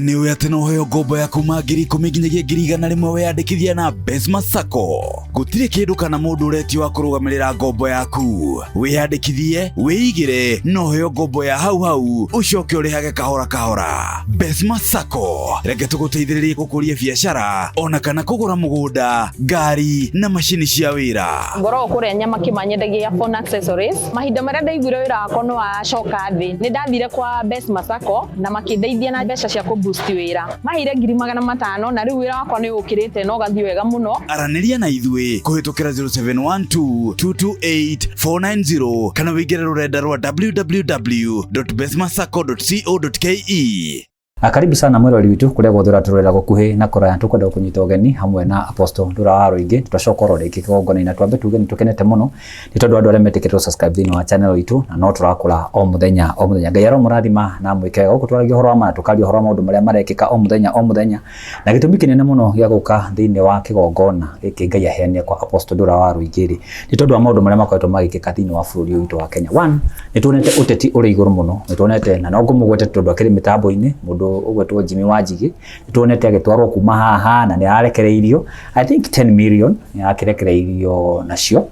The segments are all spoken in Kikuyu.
Ĩ nĩ ũĩ atĩ no ũheo ngombo ya kuma 10,000 nginyagia 100,000 weyandĩkithia na Besma Sacco? Gũtirĩ kĩndũ kana mũndũ ũretio wa kũrũgamĩrĩra ngombo yaku. Wĩyandĩkithie, wĩigĩre na ũheo ngombo ya hau hau, ũcoke ũrĩhage kahora kahora. Besma Sacco, reke tũgũteithĩrĩrie gũkũria biacara ona kana kũgũra mũgũnda, ngari na macini cia wĩra. Ngoragwo kũrĩa Nyamakima, nyendagia phone accessories. Mahinda marĩa ndaiguire wĩra wakwa nĩ wacoka thĩ, nĩ ndathire kwa Besma Sacco na makĩndeithia na mbeca cia kũ boost wĩra. Maheire 500,000 na rĩu wĩra wakwa nĩ ũkĩrĩte na ũgathiĩ wega mũno. Aranĩria na ithuĩ kũhĩtũkĩra 0712 228 490 kana wĩingĩre rũrenda rwa www.besmasacco.co.ke. Karibu sana mwĩrori witũ kũrĩa guothe ũratũrorera gũkuhĩ na kũraya. Tũkwenda gũkũnyita ũgeni hamwe na Apostle Ndura wa Rũingĩ. Tũracoka oro rĩngĩ kĩgongona-inĩ na twambe tuge nĩ tũkenete mũno nĩ tondũ andũ arĩa metĩkĩte subscribe thĩinĩ wa channel itũ, na no tũrakũra o mũthenya o mũthenya. Ngai aromũrathima na mwĩke wega. Gũkũ twaragia ũhoro wa ma, tũkaria ũhoro wa maũndũ marĩa marekĩka o mũthenya o mũthenya, na gĩtũmi kĩnene mũno gĩa gũka thĩinĩ wa kĩgongona gĩkĩ Ngai aheanire kwa Apostle Ndura wa Rũingĩ rĩ, nĩ tondũ wa maũndũ marĩa makoretwo magĩkĩka thĩinĩ wa bũrũri ũyũ witũ wa Kenya. One, nĩ tuonete ũteti ũrĩ igũrũ mũno, nĩ tuonete, na no ngũmũgwete tondũ akĩrĩ mĩtambo-inĩ, mũndũ ũgwetwo Jimmy Wanjigi, nĩ tuonete agĩtwarwo kuma haha na nĩ ararekereirio, I think 10 million nĩ arakĩrekereirio nacio,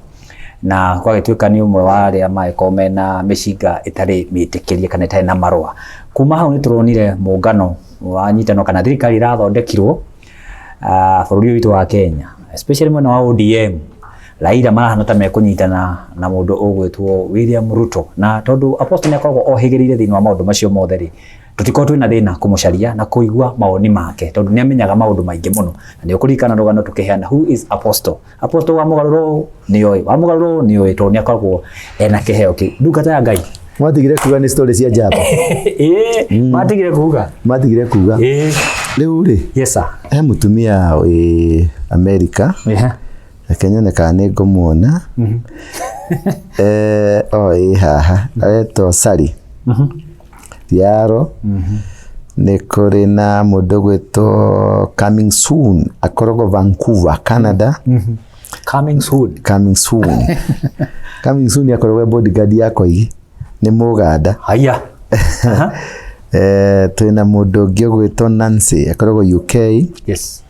na gwagĩtuĩka nĩ ũmwe wa arĩa magĩkorwo mena mĩcinga ĩtarĩ mĩtĩkĩrie kana ĩtarĩ na marũa. Kuma hau nĩ tũronire mũngano wa nyitano kana thirikari ĩrathondekirwo bũrũri ũyũ witũ wa Kenya, especially mwena wa ODM, Raila marahana ta mekũnyitana na mũndũ ũgwĩtwo William Ruto. Na tondũ Apostle nĩ akoragwo ohĩgĩrĩire thĩinĩ wa maũndũ macio mothe rĩ, tũtikorwo twĩna thĩna kũmũcaria na kũigua mawoni make, tondũ nĩ amenyaga maũndũ maingĩ mũno. Na nĩ ũkũririkana rũgano tũkĩheana who is Apostle. Apostle wa mũgarũro nĩ oĩ, wa mũgarũro nĩ oĩ, tondũ nĩ akoragwo ena kĩheo kĩu. Ndungata ya Ngai. Mwatigire kuga nĩ story cia njamba. Ĩĩ, matigire kuga. Matigire kuga. Ĩĩ. Rĩu rĩ, Yes sir. he mũtumia wĩ Amerika. Ehe. Reke nyone kana nĩ ngũmuona. O ĩ haha, aretwo Sally. Yaro. Nĩ kũrĩ na mũndũ ũgwĩtwo Coming Soon, akoragwo Vancouver, Canada. Coming soon. Coming Soon. Coming Soon akoragwo e bodyguard ya Koigi, nĩ Mũganda. Haya. Twĩna mũndũ ũngĩ ũgwĩtwo Nancy, akoragwo UK. Yes.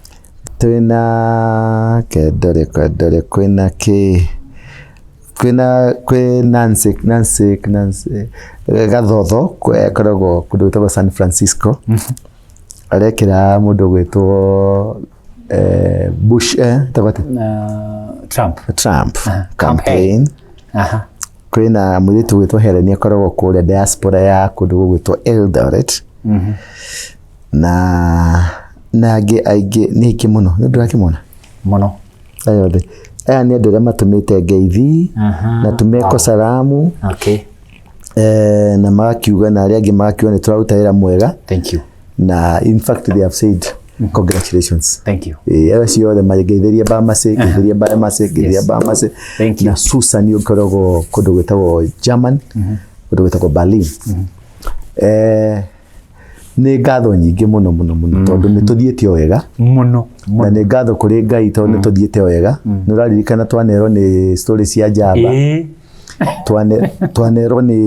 Twĩna kendore kendore, kwĩna kĩ, kwĩna kwĩ Nancy Nancy Nancy Gathotho, akoragwo kũndũ gwĩtagwo San Francisco. Arekĩra mũndũ ũgwĩtwo Bush, etagwo atĩa? Trump. Trump campaign. Aha. Kwĩna mũirĩtu ũgwĩtwo Helen, akoragwo kũrĩa diaspora ya kũndũ gũgwĩtwo Eldoret. Na angĩ aingĩ, nĩ aingĩ mũno, nĩ ndũrakĩmona? Mũno. Aya othe. Aya nĩ andũ arĩa matũmĩte ngeithi na tumeko salamu. Okay. Na magakiuga, na arĩa angĩ magakiuga nĩ tũraruta wĩra mwega. Thank you. Na in fact they have said congratulations. Thank you. Ĩĩ, acio othe mangeithĩria Bamasi, ngeithĩria Bamasi, ngeithĩria Bamasi. Thank you. Na Susan ũkoragwo kũndũ gwĩtagwo German, kũndũ gwĩtagwo Berlin. Nĩ ngatho nyingĩ mũno mũno mũno, tondũ nĩ tũthiĩte o wega. Mũno. Na nĩ ngatho kũrĩ Ngai tondũ nĩ tũthiĩte o wega. Nĩ ũraririkana twanerwo nĩ story cia njamba. Ĩĩ. Twanerwo nĩ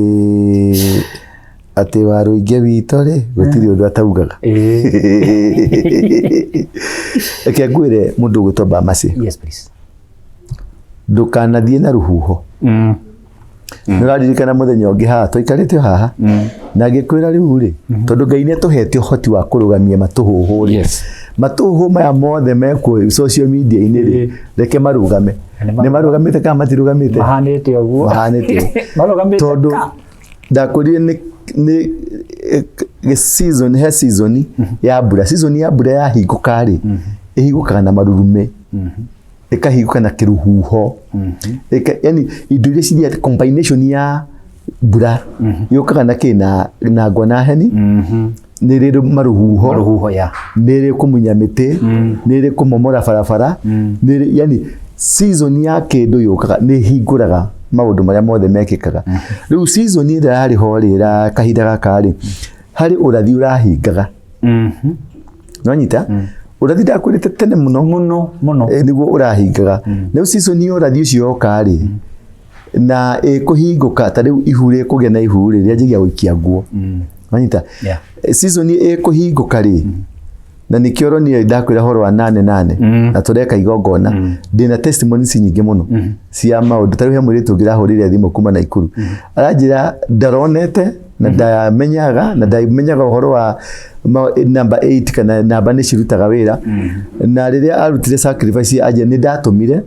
atĩ wa Rũingĩ witũ rĩ, gũtirĩ ũndũ ataugaga. Ĩĩ. Reke ngwĩre mũndũ ũgwĩtwo Bamasi. Yes please. Ndũkanathiĩ na rũhuho. Nĩ ũraririkana mũthenya ũngĩ haha tũikarĩte o haha na ngĩkwĩra rĩu rĩ, tondũ Ngai nĩ atũhete ũhoti wa kũrũgamia matũhũhũ rĩ, matũhũhũ maya mothe mekuo social media-inĩ rĩ, reke marũgame. Nĩ marũgamĩte kana matirũgamĩte? Mahanĩte ũguo. Mahanĩte ũguo. Marũgamĩte. Tondũ ndakwĩrire nĩ season, he season ya mbura, season ya mbura yahingũka rĩ, ĩhingũkaga na marurume, ĩkahingũka na kĩrũhuho, yani indo iria ciria combination ya mbura yũkaga na kĩ na ngwa na heni, nĩ rĩ maruhuho. Maruhuho ya. Nĩ rĩ kũmunya mĩtĩ, nĩ rĩ kũmomora barabara, nĩ rĩ, yani season ya kĩndũ yũkaga nĩ ĩhingũraga maũndũ marĩa mothe mekĩkaga. Rĩu season ĩrĩa yarĩ ho rĩ, kahinda gaka rĩ, harĩ ũrathi ũrahingaga. Nonyita ũrathi ndakwĩrĩte tene mũno. Mũno mũno. Nĩguo ũrahingaga. Rĩu season ya ũrathi ũcio yoka rĩ, na ĩkũhingũka ta rĩu ihu rĩkũgĩa na ihu rĩ, rĩanjagia gũikia nguo. Wanyita? Yeah. Season ĩkũhingũka rĩ, na nĩkĩo ũronire ndakwĩra ũhoro wa nane nane na tũreka igongona, ndĩna testimonies nyingĩ mũno cia maũndũ. Ta rĩu he mũirĩtu ũngĩ ũrahũrĩire thimũ kuma Naikuru, aranjĩra ndaronete na ndamenyaga na ndamenyaga ũhoro wa number 8 kana namba nĩ cirutaga wĩra, na rĩrĩa arutire sacrifice anjĩra nĩ ndatũmire,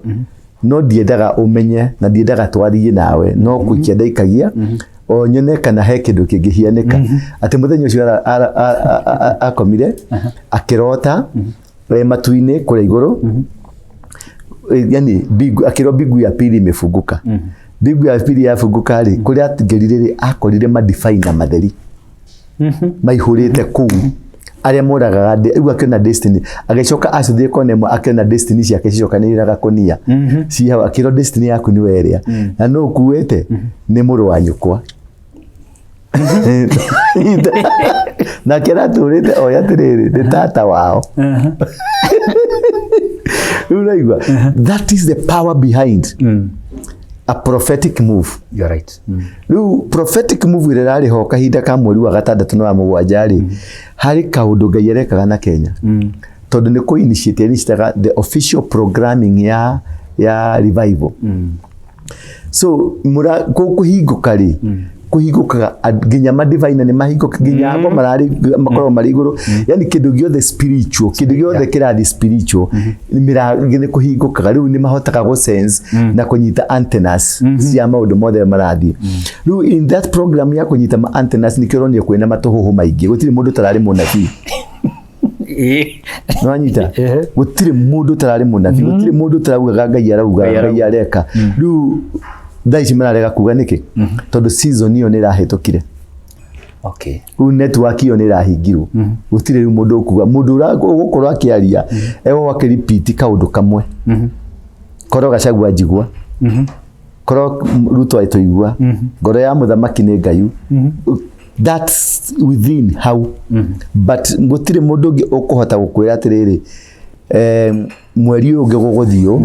no ndiendaga ũmenye na ndiendaga twarie nawe, no gũikia ndaikagia o nyone kana he kĩndũ kĩngĩhianĩka, atĩ mũthenya ũcio akomire akĩrota matu-inĩ kũrĩa igũrũ, yani mbingu, akĩrwo mbingu ya pili imefunguka. Mbingu ya pili yafunguka rĩ, kũrĩa atingĩrire rĩ, akorire madivai na matheri maihũrĩte kũu arĩa moragaga rĩu akĩona destiny, agĩcoka acũthire kona ĩmwe akĩona destiny ciake cicokanĩrĩra gakũnia ci hau, akĩrwo destiny yaku nĩwe ĩrĩa na nũ ũkuĩte nĩ mũrũ wa nyũkwa, nake aratũrĩte oya atĩrĩrĩ nĩ tata wao. Rĩu ũraigua, that is the power behind a prophetic move. You're right. Rĩu prophetic move ĩrĩa ĩrarĩ ho kahinda ka mweri wa gatandatũ na wa mũgwanja rĩ, harĩ kaũndũ Ngai arekaga na Kenya, tondũ nĩ kũ initiate initiataga the official programming ya revival. So mura kũhingũka rĩ, kũhingũkaga nginya madivina nĩ mahingũka, nginya abo mararĩ makoragwo marĩ igũrũ, yani kĩndũ gĩothe spiritual, kĩndũ gĩothe kĩrathiĩ spiritual nĩ kũhingũkaga. Rĩu nĩ mahotaga gũ sense na kũnyita antennas cia maũndũ mothe marathiĩ. Rĩu in that program ya kũnyita ma antennas, nĩkĩo ũronire kwĩna matũhũhũ maingĩ. Gũtirĩ mũndũ ũtararĩ mũnabii. Nĩwanyita? Gũtirĩ mũndũ ũtararĩ mũnabii, gũtirĩ mũndũ ũtaraugaga Ngai arauga, Ngai areka. Rĩu thaa ici mararega kuga nĩkĩ? Tondũ season ĩyo nĩ ĩrahĩtũkire. Rĩu network ĩyo nĩ ĩrahingirwo, gũtirĩ rĩu mũndũ ũkuga. Mũndũ ũgũkorwo akĩaria egũkorwo akĩrepeat kaũndũ kamwe, korwo Gachagua njigua, korwo Ruto aitũigua, ngoro ya mũthamaki nĩ ngayu. That's within hau, but gũtirĩ mũndũ ũngĩ ũkũhota gũkwĩra atĩrĩrĩ, mweri ũyũ ũngĩ gũgũthiĩ ũũ,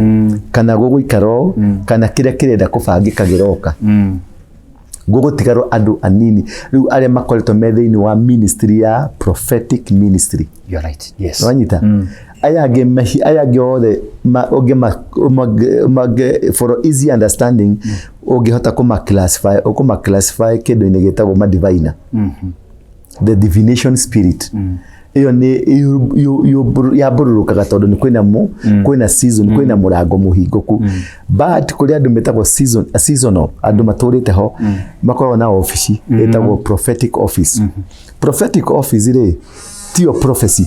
kana gũgũikara ũũ, kana kĩrĩa kĩrenda kũbangĩka gĩroka. Gũgũtigarwo andũ anini rĩu arĩa makoretwo me thĩinĩ wa ministry ya prophetic ministry. You're right. Yes. Wanyita? Aya angĩ aya angĩ othe for easy understanding, ũngĩhota kũma classify, ũkũma classify kĩndũ-inĩ gĩtagwo madivina, the divination spirit. Ĩyo nĩ yambũrũrũkaga tondũ nĩ kwĩna mu kwĩna season, kwĩna mũrango mũhingũku. But kũrĩ andũ metagwo seasonal, andũ matũrĩte ho, makoragwo na ofici ĩtagwo prophetic office. Prophetic office rĩ, tiyo prophecy.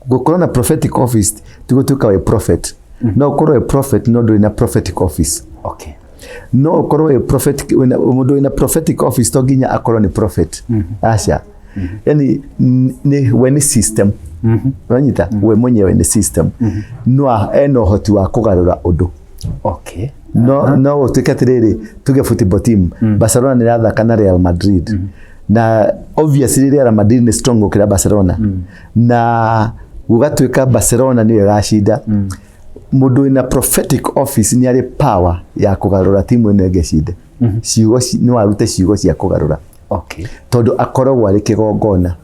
Gũkorwo na prophetic office ti gũtuĩka wĩ prophet. No ũkorwo wĩ prophet no ndũrĩ na prophetic office. No ũkorwo wĩ prophetic, mũndũ wĩna prophetic office to nginya akorwo nĩ prophet, aca. Yani nĩ we nĩ system. Wanyita? We mwenyewe nĩ system, no ena ũhoti wa kũgarũra ũndũ. No ũtuĩke atĩrĩrĩ, tuge football team Barcelona nĩ ĩrathaka na Real Madrid, na obviously Real Madrid nĩ strong gũkĩra Barcelona, na gũgatuĩka Barcelona nĩyo ĩgacinda. Mũndũ wĩna prophetic office nĩ arĩ power ya kũgarũra timu ĩno ĩngĩcinde. Ciugo no arute ciugo cia kũgarũra tondũ akoragwo arĩ kĩgongona.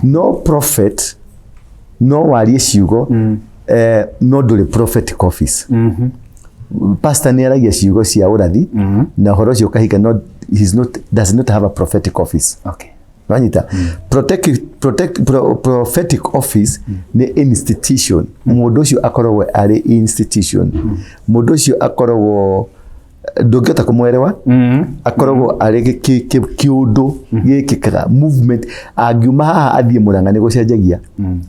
No prophet no warie ciugo, no ndũrĩ prophetic office. Pastor nĩ aragia ciugo cia ũrathi na ũhoro ũcio ũkahinga, no he's not, does not have a prophetic office. Wanyita? Prophetic office nĩ institution. Mũndũ ũcio akoragwo arĩ institution. Mũndũ ũcio akoragwo ndũngĩhota kũmwerewa, akoragwo arĩ kĩũndũ gĩkĩkaga movement. Angiuma haha athiĩ Mũrang'a nĩ gũcenjagia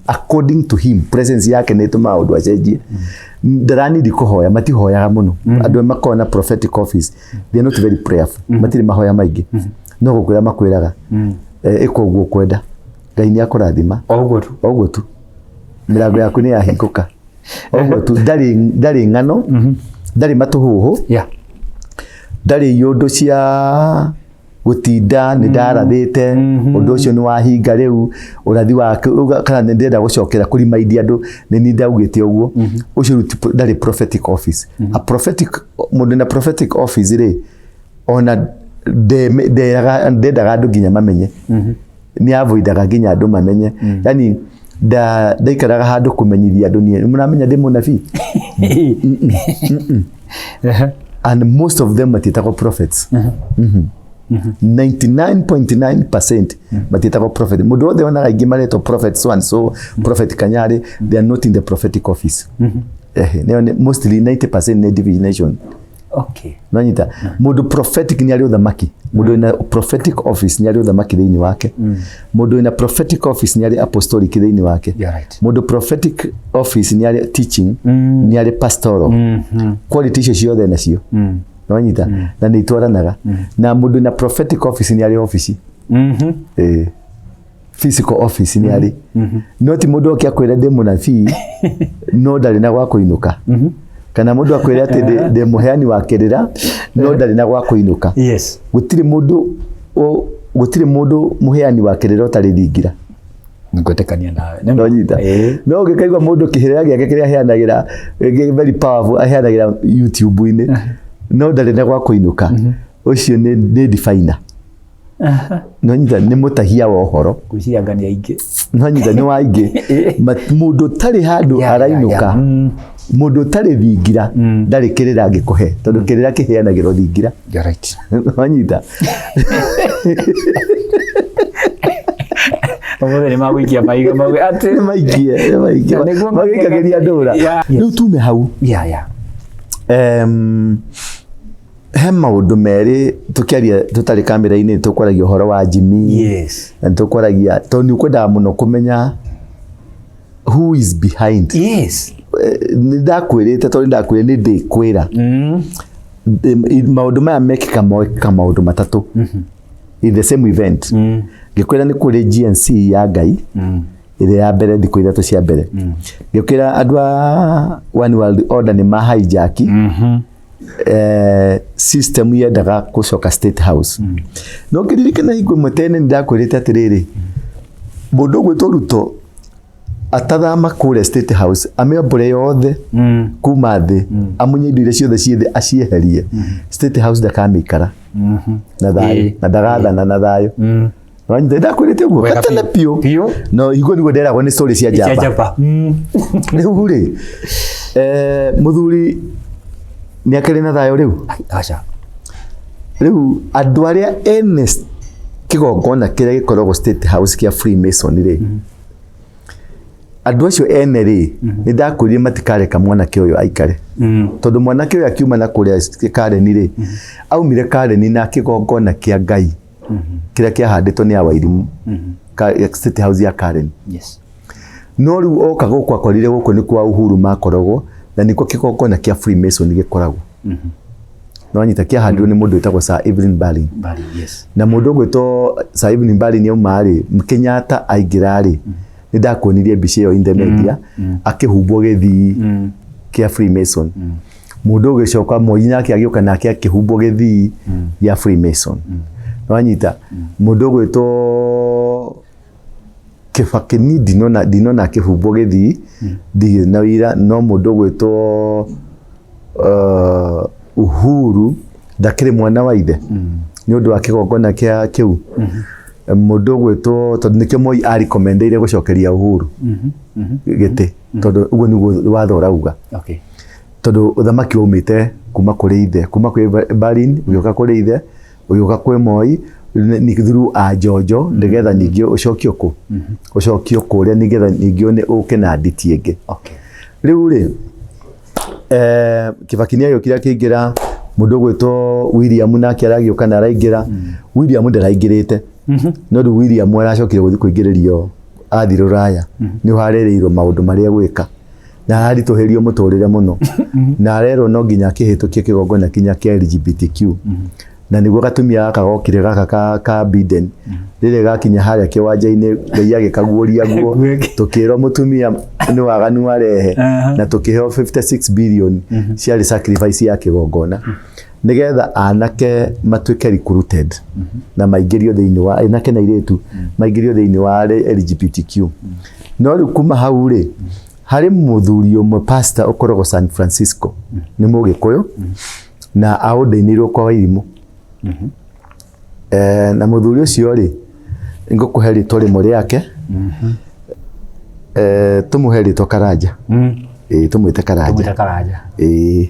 according to him. Presence yake nĩ ĩtũmaga ũndũ acenjie. Ndaranidi kũhoya, matihoyaga mũno. Andũ arĩa makoragwo na prophetic office, they are not very prayerful, matirĩ mahoya maingĩ, no gũkwĩra makwĩraga, ĩka ũguo ũkwenda, Ngai nĩ akũrathima. O ũguo tu. O ũguo tu, mĩrango yaku nĩ yahingũka, o ũguo tu. Ndarĩ ng'ano, ndarĩ matũhũhũ, ndarĩ iũndũ cia gũtinda nĩ ndarathĩte ũndũ ũcio nĩ wahinga. Rĩu ũrathi wake kana nĩ ndĩrenda gũcokera kũrimaindia andũ nĩ ni ndaugĩte ũguo ũcio. Rĩu ndarĩ prophetic office. A prophetic, mũndũ na prophetic office rĩ, ona Nderaga andũ nginya mamenye, nĩ avoidaga nginya andũ mamenye, yani ndaikaraga handũ kũmenyithia andũ niĩ mũramenya ndĩ mũnabii. And most of them matiĩtagwo prophets. 99.9% matiĩtagwo prophet. Mũndũ wothe wonaga aingĩ maretwo prophet so and so, prophet Kanyari, they are not in the prophetic office. Ehe, nĩo mostly 90% nĩ divination. Nanyita mũndũ prophetic nĩ arĩ ũthamaki. Mũndũ wĩna prophetic office nĩ arĩ ũthamaki thĩinĩ wake. Mũndũ wĩna prophetic office nĩ arĩ apostolic thĩinĩ wake. You're right. Mũndũ prophetic office nĩ arĩ teaching, nĩ arĩ pastoral quality, icio ciothe nacio nonyita na nĩ itwaranaga. Na mũndũ wĩna prophetic office nĩ arĩ ofici, physical office nĩ arĩ. No ti mũndũ oke akwĩre ndĩ mũnabii no ndarĩ na gwa kũinũka, kana mũndũ akwĩre atĩ ndĩ mũheani wa kĩrĩra no ndarĩ na gwa kũinũka. Gũtirĩ mũndũ mũheani wa kĩrĩra ũtarĩ thingira. Nĩngwĩtĩkania nawe. Nonyita no ũngĩkaigua mũndũ kĩhĩrĩra gĩake kĩrĩa aheanagĩra very powerful, aheanagĩra YouTube-inĩ no ndarĩ na gwa kũinũka, ũcio nĩ diviner. Nonyita nĩ mũtahia wa ũhoro. Ngwĩciria anga nĩ aingĩ. Nonyita nĩ wa aingĩ. Mũndũ ũtarĩ handũ arainũka, mũndũ ũtarĩ thingira ndarĩ kĩrĩra angĩkũhe, tondũ kĩrĩra kĩheanagĩrwo thingira. You're right. Nonyita. Ũmũthĩ nĩ magũikia mahiga mauge atĩ nĩ maikie, nĩ maikie. Na nĩguo magĩikagĩria ndũra. Rĩu tume hau. He maũndũ merĩ tũkĩaria tũtarĩ kamera-inĩ, tũkwaragia ũhoro wa Jimmy. Na nĩ tũkwaragia tondũ nĩ ũkwendaga mũno kũmenya who is behind. Nĩ ndakwĩrĩte, tondũ nĩ ndakwĩrire nĩ ndĩkwĩra maũndũ maya mekĩka, mekĩka maũndũ matatũ in the same event. Ngĩkwĩra nĩ kũrĩ GNC ya Ngai ĩrĩa ya mbere, thikũ 3 cia mbere. Ngĩkwĩra andũ a One World Order nĩ ma hijack system yendaga gũcoka State House. No ngĩririkana hingo ĩmwe tene nĩ ndakwĩrĩte atĩrĩrĩ, mũndũ ũgwĩtwo Ruto atathama kũrĩa State House, amĩambũre yothe kuma thĩ, amunye indo iria ciothe ciĩ thĩ acieherie, State House ndakamĩikara na thayũ na ndagathana na thayũ. Wanyita ndakwĩrĩte ũguo Wega gatene biũ. biũ. Biũ. No hingo nĩguo nderagwo nĩ story cia Cia njamba. njamba. Rĩu rĩ, mũthuri nĩ akĩrĩ na thayũ rĩu. Aca. Rĩu andũ arĩa ene kĩgongona kĩrĩa gĩkoragwo State House kĩa Freemason rĩ, andũ acio ene rĩ, nĩ ndakwĩrire matikareka mwanake ũyũ aikare, tondũ mwanake ũyũ akiuma na kũrĩa Kareni rĩ, aumire Kareni na kĩgongona kĩa Ngai kĩrĩa kĩahandĩtwo nĩ Awairimũ State House ya Karen. No rĩu oka gũkũ akorire gũkũ nĩ kwa Uhuru makoragwo na nĩkuo kĩgongona kĩa Freemason gĩkoragwo. No nyita kĩahandirwo nĩ mũndũ wĩtagwo Sir Evelyn Baring. Bali, yes. Na mũndũ ũgwĩtwo Sir Evelyn Baring auma rĩ, Kenyatta aingĩra rĩ, nĩ ndakuonirie mbica ĩyo in the media akĩhumbwo gĩthii kĩa Freemason. Mũndũ ũgĩcoka Moi nake agĩũka nake akĩhumbwo gĩthii gĩa Freemason. Nĩwanyita mũndũ ũgwĩtwo Kibaki ni ndinona akĩhumbwo gĩthii, ndirĩ na wĩira. No mũndũ ũgwĩtwo Uhuru ndakĩrĩ mwana wa ithe nĩ ũndũ wa kĩgongona kĩa kĩu. Mũndũ ũgwĩtwo, tondũ nĩkĩo Moi arekomendeire gũcokeria Uhuru gĩtĩ, tondũ ũguo nĩguo watho ũrauga. Tondũ ũthamaki waumĩte kuma kũrĩ ithe, kuma kwĩ Berlin ũgĩũka kũrĩ ithe, ũgĩũka kwĩ Moi nĩ through a Njonjo, nĩgetha ningĩ ũcokio kũ ũcokio kũrĩa, nĩgetha ningĩ ũke na nditi ĩngĩ. Rĩu rĩ, Kibaki nĩ agĩũkire akĩingĩra. Mũndũ ũgwĩtwo William nake aragĩũka na araingĩra. William ndaraingĩrĩte, no rĩu William aracokire gũthiĩ kũingĩrĩrio athiĩ rũraya, nĩ harĩrĩirwo maũndũ marĩa gwĩka na aritũhĩrio mũtũrĩre mũno, na arerwo no nginya akĩhĩtũkie kĩgongona kinya kĩa LGBTQ, na nĩguo gatumia gaka gokire gaka ka Biden. Rĩrĩa gakinya harĩa kĩwanja-inĩ, Ngai agĩkaguũria guo, tũkĩrwo mũtumia nĩ waganu arehe. Na tũkĩheo 56 billion ciarĩ sacrifice ya kĩgongona, nĩgetha anake matuĩke recruited na maingĩrio thĩinĩ wa, anake na airĩtu maingĩrio thĩinĩ wa LGBTQ. No rĩu kuma hau rĩ, harĩ mũthuri ũmwe pastor ũkoragwo San Francisco, nĩ Mũgĩkũyũ na aũndĩinĩirwo kwa Wairimũ. Na mũthuri ũcio rĩ, ngũkũhe rĩtwa rĩmwe rĩake. Tũmũhe rĩtwa Karanja. Ĩĩ, tũmwĩte Karanja. Tũmwĩte Karanja. Ĩĩ.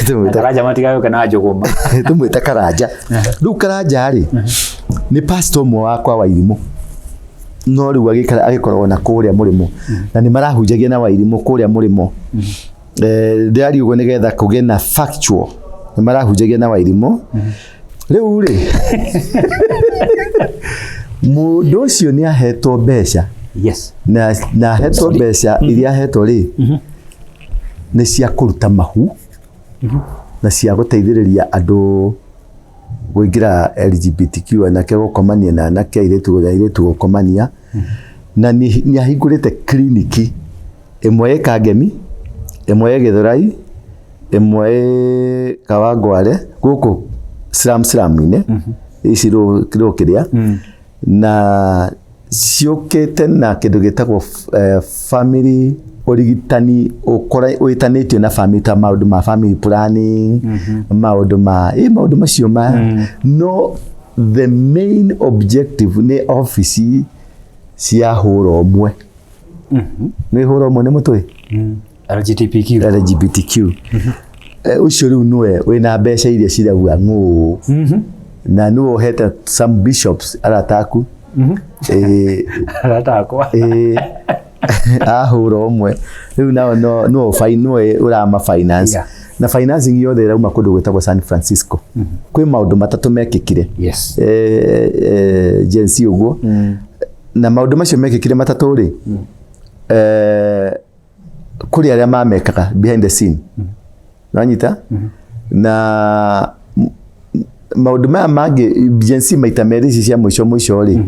Tũmwĩte Karanja matigagĩũke na njũgũma. Tũmwĩte Karanja. Rĩu Karanja rĩ, nĩ pastor ũmwe wakwa wa irimũ, no rĩu agĩikara agĩkoragwo na kũrĩa mũrĩmo, na nĩ marahunjagia na Wairimũ kũrĩa mũrĩmo. Ndĩraria ũguo nĩgetha kũgĩe na factual, nĩ marahunjagia na Wairimũ. Rĩu rĩ, mũndũ ũcio nĩ ahetwo mbeca. Na ahetwo mbeca iria ahetwo rĩ, nĩ cia kũruta mahu na cia gũteithĩrĩria andũ kũingĩra LGBTQ, anake gũkomania na anake, airĩtu na airĩtu gũkomania. Na nĩ ahingũrĩte kiriniki, ĩmwe ĩ Kangemi, ĩmwe ĩ Gĩthũrai, ĩmwe ĩ Kawangware gũkũ slum-inĩ ici rũkĩrĩa, na ciũkĩte na kĩndũ gĩtagwo family ũrigitani wĩtanĩtio na family, ta maũndũ ma family planning, maũndũ ma maũndũ macio ma no the main objective nĩ obici cia hũra ũmwe. Nĩ hũra ũmwe nĩ mũtwe. LGBTQ. LGBTQ. Ũcio rĩu nĩwe wĩna mbeca iria cirauga ng'ũũ, na nĩwe ũhete some bishops arata aku. Arata akwa. Ahũra ũmwe rĩu nao no no nĩwe ũrama finance. Na financing yothe ĩrauma kũndũ gwĩtagwo San Francisco. Kwĩ maũndũ matatũ mekĩkire. Gen Z ũguo. Na maũndũ macio mekĩkire matatũ rĩ, kũrĩ arĩa mamekaga behind the scene. Wanyita? Na maũndũ maya mangĩ Gen Z maita merĩ ici cia mũico mũico rĩ,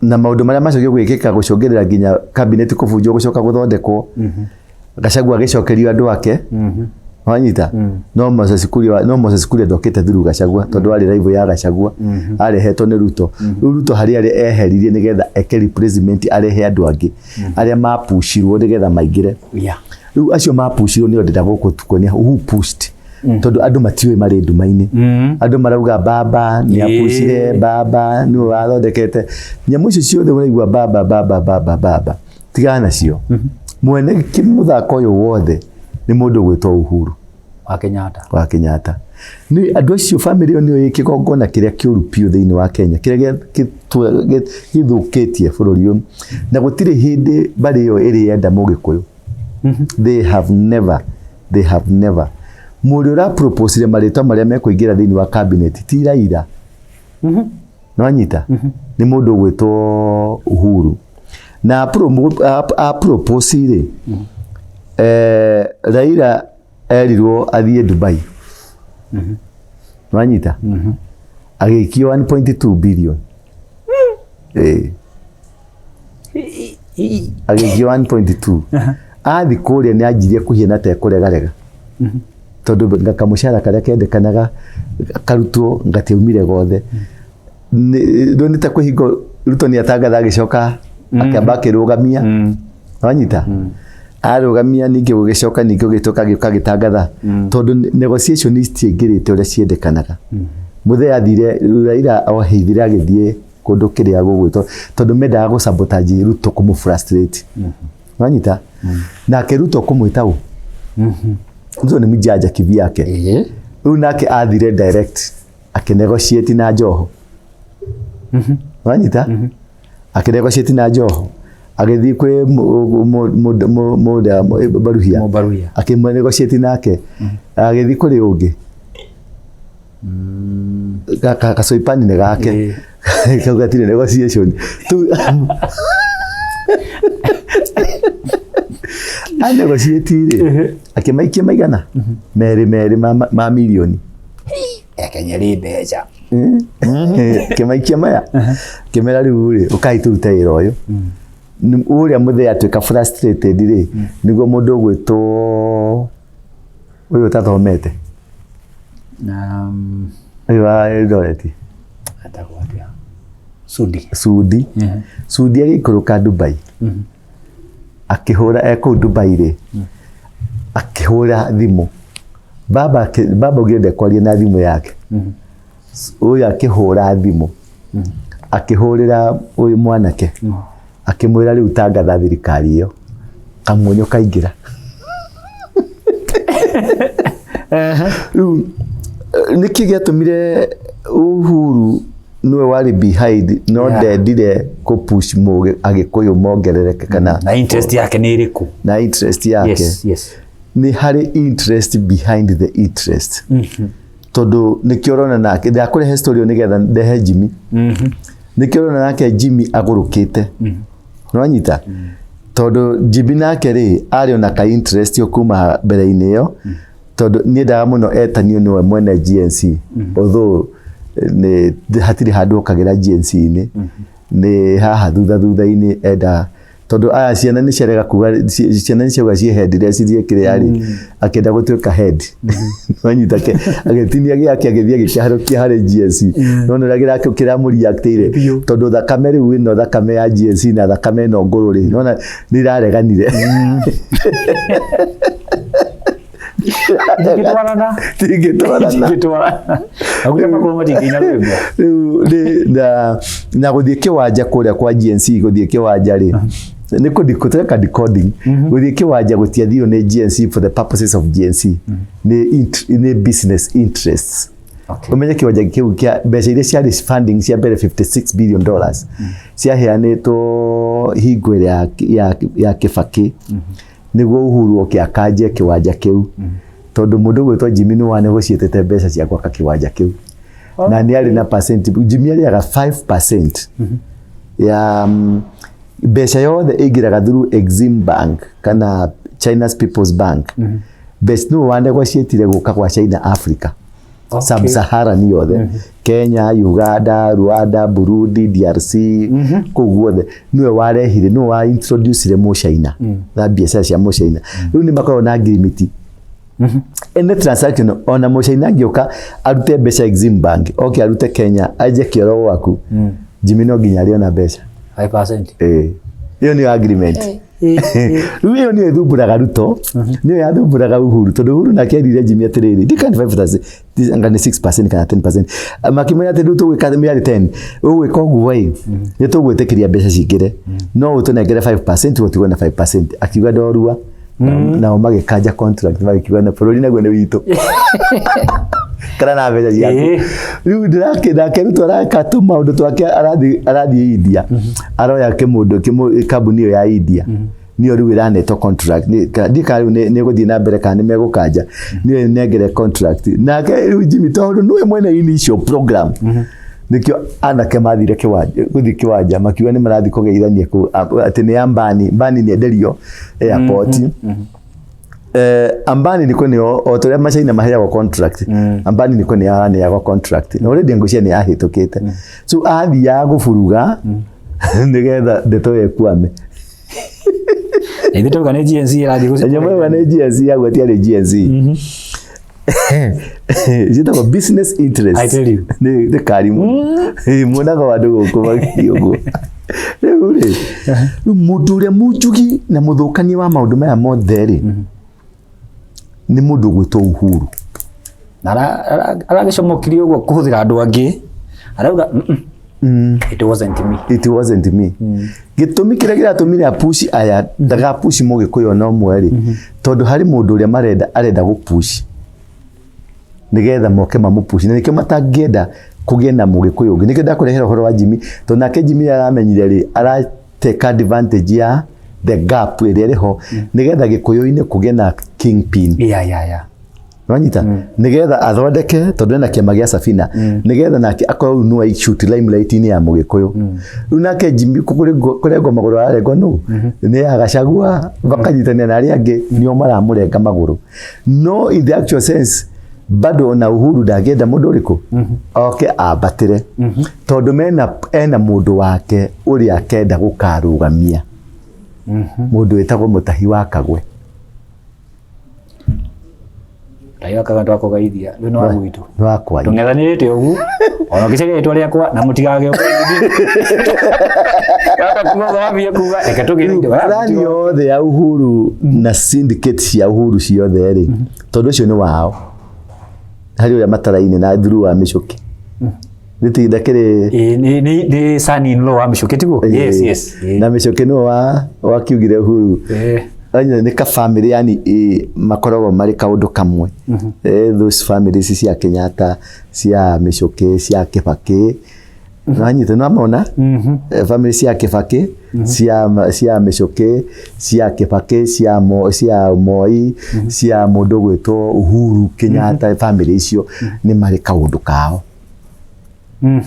na maũndũ marĩa macokire gwĩkĩka gũcũngĩrĩra nginya cabinet kũbunjwo gũcoka gũthondekwo, Gachagua agĩcokerio andũ ake. Wanyita? No Moses Kuria, no Moses Kuria ndokĩte through Gachagua, tondũ arĩ rival ya Gachagua, arehetwo nĩ Ruto. Rĩu Ruto harĩ arĩa eheririe nĩgetha eke replacement, arehe andũ angĩ arĩa mapushirwo nĩgetha maingĩre. Rĩu acio mapushirwo nĩo ndĩrenda gũkũ tukuonia who pushed, tondũ andũ matiũĩ, marĩ nduma-inĩ. Andũ marauga baba nĩ apushire, baba nĩwe wathondekete nyamũ icio ciothe. Ũraigua baba, baba, baba, baba, tigana nacio. Mwene mũthako ũyũ wothe nĩ mũndũ ũgwĩtwo Uhuru wa Kenyatta. Wa Kenyatta. Nĩ andũ acio, family ĩyo nĩyo ĩ kĩgongona kĩrĩa kĩũru biũ thĩinĩ wa Kenya, kĩrĩa gĩthũkĩtie bũrũri ũyũ, na gũtirĩ hĩndĩ mbarĩ ĩyo ĩrĩ yenda Mũgĩkũyũ. They have never, they have never. Mũrĩa ũraproposire marĩtwa marĩa mekũingĩra thĩinĩ wa cabinet ti Raila. Nĩwanyita? Nĩ mũndũ ũgwĩtwo Uhuru, na apropose rĩ, Raila erirwo athiĩ Dubai. Nĩwanyita? Agĩikio 1.2 billion. Agĩikio 1.2, athi kũrĩa nĩ anjirie kũhiana ta ekũregarega, tondũ kamũcara karĩa kendekanaga karutwo gatiaumire gothe. Rĩu nĩ ta kwĩhingo Ruto nĩ atangatha, agĩcoka akĩamba akĩrũgamia. Wanyita? Arũgamia, ningĩ gũgĩcoka, ningĩ gũgĩcoka gĩũka gĩtangatha, tondũ negotiation citiaingĩrĩte ũrĩa ciendekanaga. Mũthee athire, Raila oheithire agĩthiĩ kũndũ kĩrĩa gũgwĩtwo, tondũ mendaga gũ sabotage Ruto, kũmũ frustrate. Wanyita? Nake Ruto kũmwĩta ũ, Ruto nĩ mjanja kivyake. Rĩu nake athire direct akĩnegotiate na Joho. Wanyita? Akĩnegotiate na Joho, agĩthiĩ kwĩ Baruhia. Mũbaruhia. Akĩnegotiate nake, agĩthiĩ kũrĩ ũngĩ kacoipani nĩ gake kau gatirĩ negotiation tu a negotiate rĩ, akĩmaikia maigana merĩ merĩ ma mirioni. Kenya rĩ mbeca. Kĩmaikia maya, kĩmera rĩu rĩ, ũkai tũrute wĩra ũyũ. Ũrĩa mũthee atuĩka frustrated rĩ, nĩguo mũndũ ũgwĩtwo ũyũ ũtathomete, ũyũ wa Eldoret. Etagwo atĩa? Sudi. Sudi. Sudi agĩikũrũka Dubai, akĩhũra e kũu Dubai rĩ, akĩhũra thimũ baba, baba augire ndekwaria na thimũ yake. Ũyũ akĩhũra thimũ, akĩhũrĩra ũyũ mwanake, akĩmwĩra rĩu tangatha thirikari ĩyo, kamuonyo kaingĩra. Rĩu nĩkĩ gĩatũmire Uhuru nĩwe warĩ behind no ndendire kũ push Agĩkũyũ mongerereke kana na interest yake nĩ ĩrĩkũ? Na interest yake. Nĩ harĩ interest behind the interest, tondũ nĩkĩo ũrona nake ndakũrehe story ĩyo nĩgetha ndehe Jimmy. Nĩkĩo ũrona nake Jimmy agũrũkĩte, nĩwanyita? Tondũ Jimmy nake rĩ, arĩ ona ka interest o kuma mbere-inĩ ĩyo, tondũ niendaga mũno etanio nĩwe mwene GNC, although nĩ hatirĩ handũ okagĩra GNC-inĩ, nĩ haha thutha-inĩ enda, tondũ aya ciana nĩ ciarega kuga, ciana nĩ ciauga ciĩ headless cithiĩ kĩrĩa rĩ, akĩenda gũtuĩka head, wanyita? Ke agĩtinia gĩake, agĩthiĩ agĩkĩharũkia harĩ GNC. No nĩ ũrĩa kĩramũreactĩire, tondũ thakame rĩu ĩno, thakame ya GNC na thakame ĩno ngũrũ rĩ, nona nĩ irareganire. Tingĩtwarana. Tingĩtwarana. Tingĩtwarana. Maguta makũrũ matingĩina rwĩmbo. Rĩu na gũthiĩ kĩwanja kũrĩa kwa GNC, gũthiĩ kĩwanja rĩ, nĩ kũtweka decoding, gũthiĩ kĩwanja gũtiathirwo nĩ GNC for the purposes of GNC, nĩ business interests. Ũmenye kĩwanja kĩu kĩa mbeca iria ciarĩ funding cia mbere, $56 billion ciaheanĩtwo hingo ĩrĩa ya Kĩbakĩ, nĩguo Uhuru oke akanje kĩwanja kĩu, tondũ mũndũ ũgwĩtwo Jimmy nĩ wanegotiatĩte mbeca cia gwaka kĩwanja kĩu na nĩ arĩ na percent. Jimmy arĩaga 5% ya mbeca yothe ĩingĩraga through Exim Bank kana China's People's Bank. Mbeca nĩwe wanegotiatire gũka kwa China Africa, Sub-Saharan yothe, Kenya, Uganda, Rwanda, Burundi, DRC, kũu guothe nĩwe warehire, nĩwe wa introducire Mũchina na biacara cia Mũchina. Rĩu nĩ makoragwo na ngirimiti any transaction, ona Mũchina angĩũka arute mbeca Exim Bank, oke arute Kenya, aje kĩoro gwaku, Jimmy no nginya arĩona mbeca. 5%. Ĩĩ, ĩyo nĩyo agreement. Rĩu ĩyo nĩyo ĩthumbũraga Ruto, nĩyo yathumbũraga Uhuru, tondũ Uhuru nake erire Jimmy atĩrĩrĩ, ndikani 5%, anga nĩ 6% kana 10%, makĩmwĩra atĩ rĩu tũgwĩka mĩarĩ 10, ũgwĩka ũguo ĩ, nĩ tũgwĩtĩkĩria mbeca cingĩre, no ũtũnengere 5%, ũtigwo na 5%. Akiuga ndorua. Nao magĩkanja contract, magĩkiuga na bũrũri naguo nĩ witũ kana na mbeca ciaku. Rĩu ndĩrake nake Ruto areka tũmaũndũ twake, arathiĩ India, aroya kĩmũndũ kambuni ĩyo ya India, nĩyo rĩu ĩranetwo contract. Ndiĩ kana rĩu nĩ ĩgũthiĩ na mbere kana nĩ megũkanja, nĩyo ĩnengere contract. Nake rĩu Jimmy, tondũ nĩwe mwene initial program, nĩkĩo anake mathire kĩwanja, gũthiĩ kĩwanja makiuga nĩ marathiĩ kũgeithania kũu, atĩ nĩ Ambani. Ambani nĩ enderio airport. Ambani niko nĩ o ta ũrĩa Machaina maheagwo contract, Ambani niko nĩ araneagwo contract, na already ngũcia nĩ yahĩtũkĩte, so athiaga gũburuga nĩgetha ndeto ĩyo ĩkwame. Na ithuĩ tauga nĩ GNC ĩrathiĩ Na nyamũ ĩyo nĩ GNC yaguo, tiarĩ GNC, ciĩtagwo business interest. I tell you. Nĩ kari mũno. Muonaga andũ gũkũ magĩthiĩ ũguo. Rĩu rĩ, rĩu mũndũ ũrĩa mũnjugi na mũthũkania wa maũndũ maya mothe rĩ, nĩ mũndũ ũgwĩtwo Uhuru. Na aragĩcomokire ũguo kũhũthĩra andũ angĩ, arauga, It wasn't me." It wasn't me." Gĩtũmi kĩrĩa kĩratũmire apushi aya ndagapushi mũgĩkũyũ ona ũmwe rĩ, tondũ harĩ mũndũ ũrĩa marenda, arenda gũpushi nĩgetha moke mamũpushi, na nĩkĩo matangĩenda kũgĩe na mũgĩkũyũ ũngĩ. Nĩkĩo ndakũrehera ũhoro wa Jimmy, tondũ nake Jimmy aramenyire rĩ, arateka advantage ya the gap ĩrĩa ĩrĩ ho, nĩgetha gĩkũyũ-inĩ kũgĩe na kingpin. Wanyita? Nĩgetha athondeke, tondũ ena kĩama gĩa Safina, nĩgetha nake akorwo rĩu no shoot limelight-inĩ ya mũgĩkũyũ. Rĩu nake Jimmy kũrengwo magũrũ ararengwo nũ nĩ ya Gachagua, makanyitanĩra na arĩa angĩ, nĩo maramũrenga magũrũ. No in the actual sense, bado ona Uhuru ndangĩenda mũndũ ũrĩkũ oke ambatĩre, tondũ mena ena mũndũ wake ũrĩa akenda gũkarũgamia, mũndũ wĩtagwo Mũtahi wa Kagwe. Ngai wakaga twakũgeithia rĩu nĩ wa gwitũ. Nĩ wa kwanyu. Tũng'ethanĩrĩte ũguo ona ũngĩcaria rĩtwa rĩakwa na mũtigagĩũka wambie kuga reke tũgĩre. Plani yothe ya Uhuru na syndicate cia Uhuru ciothe rĩ, tondũ ũcio nĩ wao. Harĩ ũrĩa mataraine na through wa Mĩcũkĩ. Nĩ ndakĩrĩ. Ĩĩ, nĩ son in law wa Mĩcũkĩ tiguo? Yes. Ĩĩ. Na Mĩcũkĩ nĩwe wakiugire Uhuru. Anya nĩ ka family yani makoragwo marĩ kaũndũ kamwe. Those families cia Kenyatta, cia Mĩcũkĩ, cia Kĩbakĩ. Nĩwanyita, nĩwamona? Family cia Kĩbakĩ, cia Mĩcũkĩ, cia Kĩbakĩ, cia Moi, cia mũndũ ũgwĩtwo Uhuru Kenyatta, family icio nĩ marĩ kaũndũ kao. Rĩu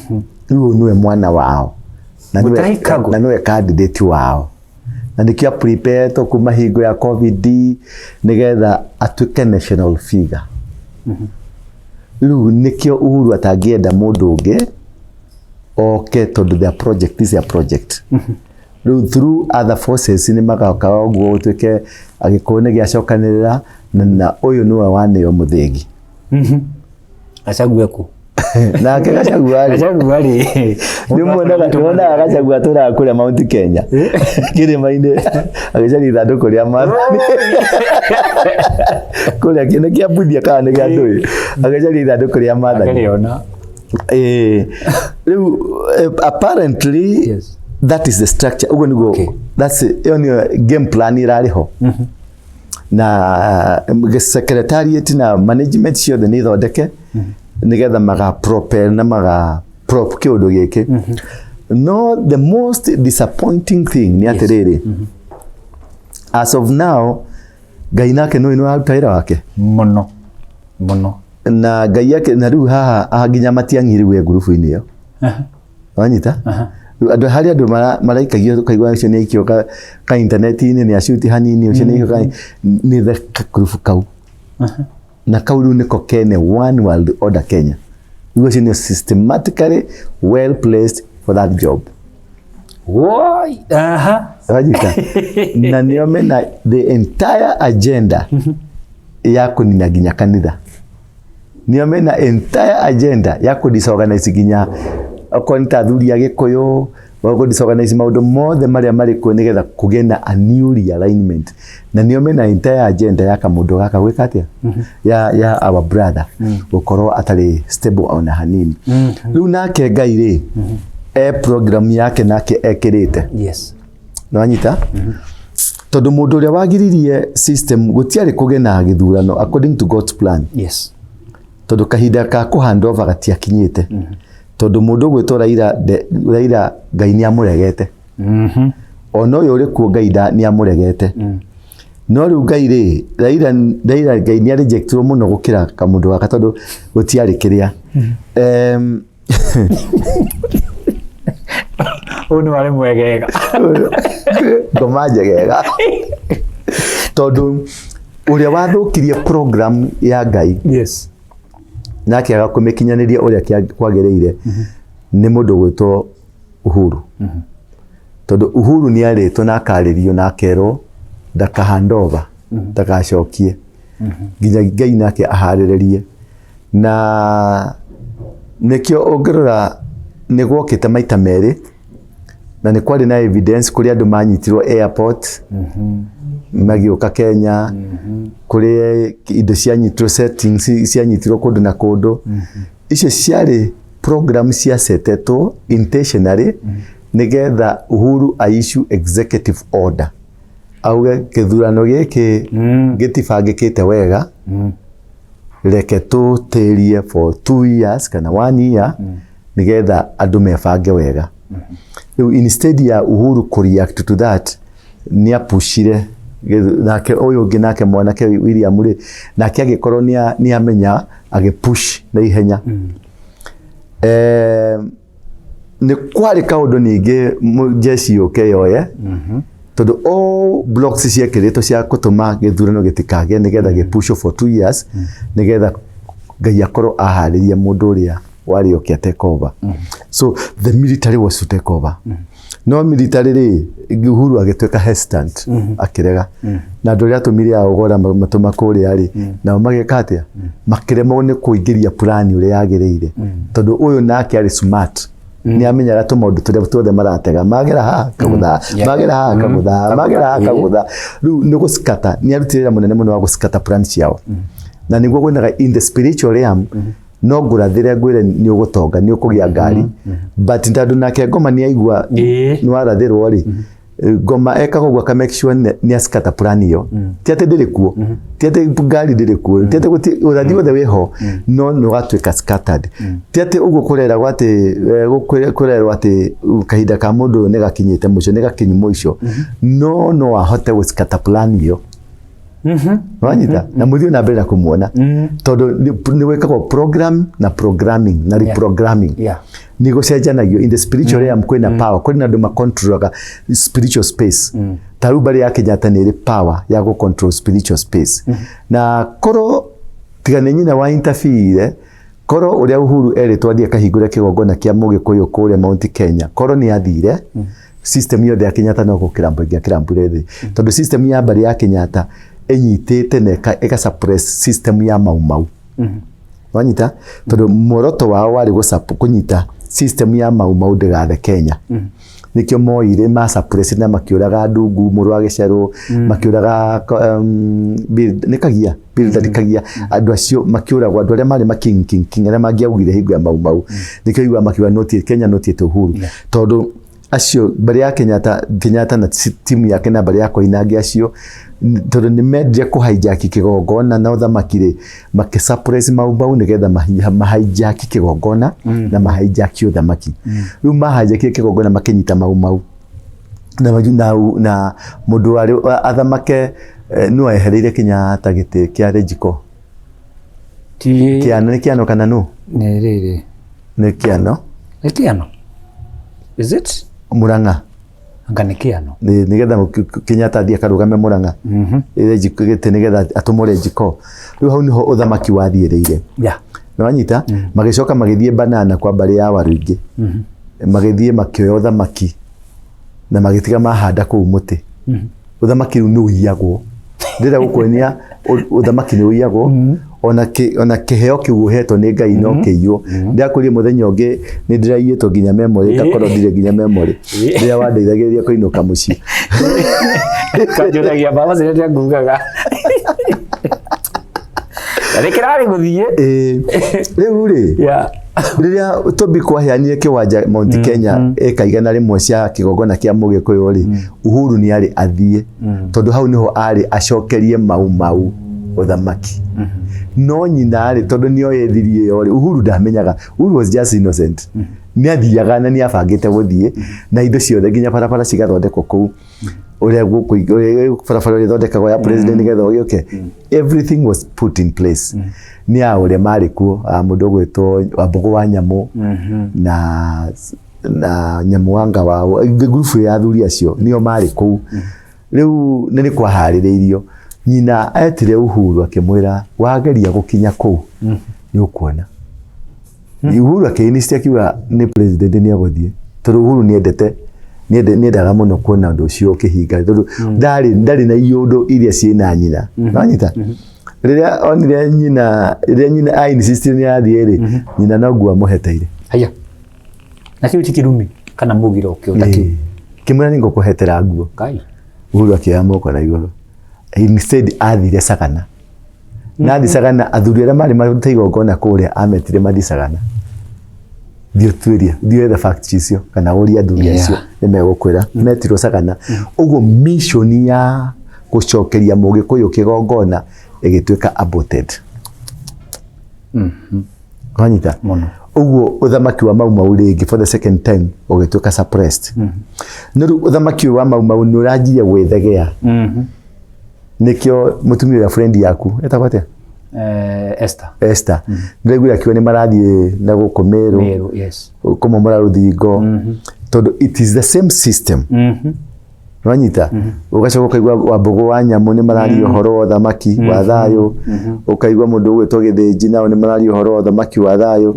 ũyũ nĩwe mwana wao. Na nĩwe Mutahi Kagwe. Na nĩwe candidate wao. Na nĩkĩo preparetwo kuma hingo ya COVID nĩgetha atuĩke national figure. Rĩu nĩkĩo Uhuru atangĩenda mũndũ ũngĩ oke tondũ their project is their project. Rĩu through other forces nĩ magoka ũguo gũtuĩke Agĩkũyũ nĩ gĩacokanĩrĩra na ũyũ nĩwe waneo mũthĩgi. Gachagua kũ? Nake Gachagua rĩ, Gachagua rĩ, nĩmuonaga Gachagua atũraga kũrĩa Mount Kenya kĩrĩma-inĩ agĩcaria ithandũkũ rĩa maathani kũrĩa nĩ kĩa Mbuthia kana nĩ kĩa ndũĩ, agĩcaria ithandũkũ rĩa maathani. Akĩrĩona. Rĩu apparently that is the structure, ũguo nĩguo. That's ĩyo nĩyo game plan ĩrarĩ ho na secretariat na management ciothe nĩ ithondeke nĩgetha maga propel na maga prop kĩũndũ gĩkĩ. No the most disappointing thing nĩ atĩrĩrĩ, as of now Ngai nake nĩ araruta wĩra wake. Mũno mũno. Na Ngai ake na rĩu haha haha nginya Matiang'i rĩu e ngurubu-inĩ ĩyo, wanyita? Rĩu andũ harĩ andũ maraikagio ũkaigua ũcio nĩ aikio ka intaneti-inĩ, nĩ acuti hanini, ũcio nĩ aikio ka nĩ the kagurubu kau na kau rĩu nĩko kene one world order Kenya. Rĩu acio nĩ systematically well placed for that job. Woi, aha. Wanyita? Na nĩo mena the entire agenda ya kũnina nginya kanitha, nĩo mena entire agenda ya kũ disorganize nginya okorwo nĩ ta athuri a Gĩkũyũ, kũ disorganize maũndũ mothe marĩa marĩ kuo nĩgetha kũgĩe na a new realignment, na nĩo mena entire agenda ya kamũndũ gaka gwĩka atĩa, ya our brother gũkorwo atarĩ stable ona hanini. Rĩu nake Ngai rĩ, e program yake nake ekĩrĩte. Nĩwanyita? Tondũ mũndũ ũrĩa wagiririe system gũtiarĩ kũgĩe na gĩthurano according to God's plan, tondũ kahinda ka kũ hand over gatiakinyĩte, tondũ mũndũ ũgwĩtwo Raila Raila Ngai nĩ amũregete, ona ũyũ ũrĩ kuo Ngai nĩ amũregete. No rĩu Ngai rĩ, Raila Ngai nĩ arejectirwo mũno gũkĩra kamũndũ gaka tondũ gũtiarĩ kĩrĩa. Ũyũ nĩ warĩ mwegega. Ngoma njegega, tondũ ũrĩa wathũkirie program ya Ngai na akĩaga kũmĩkinyanĩria ũrĩa kwagĩrĩire nĩ mũndũ ũgwĩtwo Uhuru, tondũ Uhuru nĩ arĩtwo na akarĩrio na akerwo ndaka hand over, ndagacokie nginya Ngai nake aharĩrĩrie. Na nĩkĩo ũngĩrora nĩ gwokĩte maita merĩ na nĩ kwarĩ na evidence kũrĩ andũ manyitirwo airport magĩũka Kenya, kũrĩ indo cianyitirwo, settings cianyitirwo kũndũ na kũndũ. Icio ciarĩ program ciasetetwo intentionally nĩgetha Uhuru a issue executive order auge gĩthurano gĩkĩ gĩtibangĩkĩte wega, reke tũtĩrie for 2 years kana one year nĩgetha andũ mebange wega. Rĩu instead ya Uhuru kũ react to that, nĩ apushire nake ũyũ ũngĩ, nake mwanake William rĩ, nake agĩkorwo nĩ amenya, agĩpush na ihenya. Nĩ kwarĩ kaũndũ ningĩ jeshi yũke yoye, tondũ all blocks ciekĩrĩtwo cia gũtũma gĩthurano gĩtikagĩe nĩgetha gĩpushwo for 2 years nĩgetha Ngai akorwo aharĩrie mũndũ ũrĩa warĩ oke take over. So the military was to take over, no military rĩ, Uhuru agĩtuĩka hesitant, akĩrega, na andũ arĩa atũmire a ũgora matũma kũrĩa rĩ, nao magĩka atĩa? Makĩremwo nĩ kũingĩria plan ũrĩa yagĩrĩire, tondũ ũyũ nake arĩ smart, nĩ amenyaga tũmaũndũ tũrĩa tuothe maratega, magera haha kagũtha, magera haha kagũtha, magera haha kagũtha. Rĩu nĩ gũskata, nĩ arutire wĩra mũnene mũno wa gũskata plan ciao. Na nĩguo gwĩnaga in the spiritual realm, no ngũrathĩre ngwĩre nĩ ũgũtonga, nĩ ũkũgĩa ngari, but tondũ nake ngoma nĩ aigua nĩ warathĩrwo rĩ, ngoma ekaga ũguo aka make sure nĩ askata plan ĩyo. Ti atĩ ndĩrĩ kuo, ti atĩ ngari ndĩrĩ kuo, ti atĩ gũtirĩ ũrathi wothe wĩho, no nĩ ũgatuĩka scattered. Ti atĩ ũguo kũreragwo atĩ kũrerwo atĩ kahinda ka mũndũ ũyũ nĩ gakinyĩte mũico, nĩ gakinyu mũico, no no ahote gũskata plan ĩyo. Wanyita? Na mũthiĩ na mbere na kũmuona, tondũ nĩ gwĩkagwo program na programming na reprogramming. Nĩ gũcenjanagio in the spiritual realm. Kwĩna power, kwĩna andũ macontrolaga spiritual space. Ta rĩu mbarĩ ya Kenyatta nĩ ĩrĩ power ya gũ control spiritual space, na korwo tiga nĩ nyina wa interfere, korwo ũrĩa Uhuru erĩtwo athiĩ akahingũre kĩgongona kĩa Mũgĩkũyũ kũrĩa Mount Kenya, korwo nĩ athire, system yothe ya Kenyatta no gũkĩrambwo ĩngĩakĩrambũre thĩ, tondũ system ya mbarĩ ya Kenyatta ĩnyitĩte na ĩka suppress system ya Mau Mau. Wanyita? Tondũ muoroto wao warĩ kũnyita system ya Mau Mau ndĩgathe Kenya. Nĩkĩo moire ma suppress na makĩũraga Ndungu mũrũ wa Gĩcerũ, makĩũraga nĩ Kagia, Bildad Kagia, andũ acio makĩũragwo, andũ arĩa marĩ ma king king king, arĩa mangĩaugire hingo ya Mau Mau. Nĩkĩo igua makiuga not Kenya, not yet Uhuru, tondũ acio mbere ya Kenyatta, Kenyatta na timu yake na mbere ya Koinange acio, tondũ nĩ mendire kũ hijack kĩgongona na ũthamaki rĩ, makĩ suppress Mau Mau nĩgetha ma hijack kĩgongona na ma hijack ũthamaki. Rĩu ma hijack kĩgongona, makĩnyita Mau Mau na mũndũ warĩ athamake, no ehereire Kenyatta gĩtĩ kĩa Rejiko. Ti Kĩano, nĩ Kĩano kana nũ? Nĩ rĩrĩ. Nĩ Kĩano. Nĩ Kĩano, is it? Murang'a. Anga nĩ Kĩano. Nĩgetha Kenyatta athiĩ akarũgame Murang'a Rejiko gĩtĩ, nĩgetha atũmũre Njiko. Rĩu hau nĩho ũthamaki wathiĩrĩire. Nĩwanyita? Magĩcoka magĩthiĩ banana kwa mbarĩ ya Waruingĩ, magĩthiĩ makĩoya ũthamaki na magĩtiga mahanda kũu mũtĩ. Ũthamaki rĩu nĩ ũiyagwo. Ndĩrenda gũkuonia ũthamaki nĩ ũiyagwo, ona kĩheo kĩu ũhetwo nĩ Ngai no kĩiywo. Ndĩrakũria mũthenya ũngĩ nĩ ndĩraiyĩtwo nginya memory, ngakorwo ndirĩ nginya memory rĩrĩa wandeithagĩrĩria kũinũka mũciĩ. Kanjũragia baba ciria ngugaga na nĩ kĩrarĩ gũthiĩ. Ĩĩ. Rĩu rĩ, rĩrĩa Toby kwaheanire kĩwanja Mount Kenya ĩka 100 cia kĩgongona kĩa Mũgĩkũyũ rĩ, Uhuru nĩ arĩ athiĩ, tondũ hau nĩho arĩ acokerie Mau Mau ũthamaki. No nyina rĩ, tondũ nĩ oĩ thiri ĩyo rĩ, Uhuru ndamenyaga. Uhuru was just innocent. Nĩ athiaga na nĩ abangĩte gũthiĩ na indo ciothe, nginya barabara cigathondekwo kũu, ũrĩa gũkũ ũrĩa barabara ĩrĩa ĩthondekagwo ya president nĩgetha ũgĩũke. Everything was put in place nĩ a ũrĩa marĩ kuo, a mũndũ ũgwĩtwo Wambũgũ wa Nyamũ na Nyamũ wanga wao, ngurubu ya athuri acio nĩo marĩ kũu. Rĩu nĩ kwaharĩrĩirio. Nyina etire Uhuru akĩmwĩra, "Wageria gũkinya kũu nĩ ũkuona." Uhuru akĩinsist, akiuga nĩ president nĩ egũthiĩ, tondũ Uhuru nĩendete nĩendaga mũno kuona ũndũ ũcio ũkĩhinga, tondũ ndarĩ na iũndũ iria ciĩna nyina. Nĩwanyita? Rĩrĩa onire nyina, rĩrĩa nyina a insist nĩ athiĩ rĩ, nyina no nguo amũheteire. Haya, na kĩu ti kĩrumi kana mũgiro kĩo ta kĩu? Kĩmwĩra, "Nĩ ngũkũhetera nguo." Ngai. Uhuru akĩoya moko na igũrũ. Instead athire Sagana, na athi Sagana, athuri arĩa marĩ marute igongona kũrĩa ametire mathi Sagana. Thiĩ ũtuĩrie, thiĩ wethe facts icio kana ũrie athuri acio, nĩ megũkwĩra metirwo Sagana. Ũguo mission ya gũcokeria Mũgĩkũyũ kĩgongona ĩgĩtuĩka aborted. Wanyita? Mũno. Ũguo ũthamaki wa Mau Mau rĩngĩ for the second time ũgĩtuĩka suppressed. No rĩu ũthamaki ũyũ wa Mau Mau nĩ ũranjia gwĩthegea. Nĩkĩo mũtumia ũrĩa friend yaku etagwo atĩa? Esther. Esther, ndĩraiguire akiuga nĩ marathiĩ na gũkũ Meru. Meru, yes. Kũmomora rũthingo, tondũ it is the same system. Wanyita? Ũgacoka ũkaigua Wambũgũ wa Nyamũ nĩ mararia ũhoro wa ũthamaki wa thayũ, ũkaigua mũndũ ũgwĩtwo Gĩthĩnji nao nĩ mararia ũhoro wa ũthamaki wa thayũ,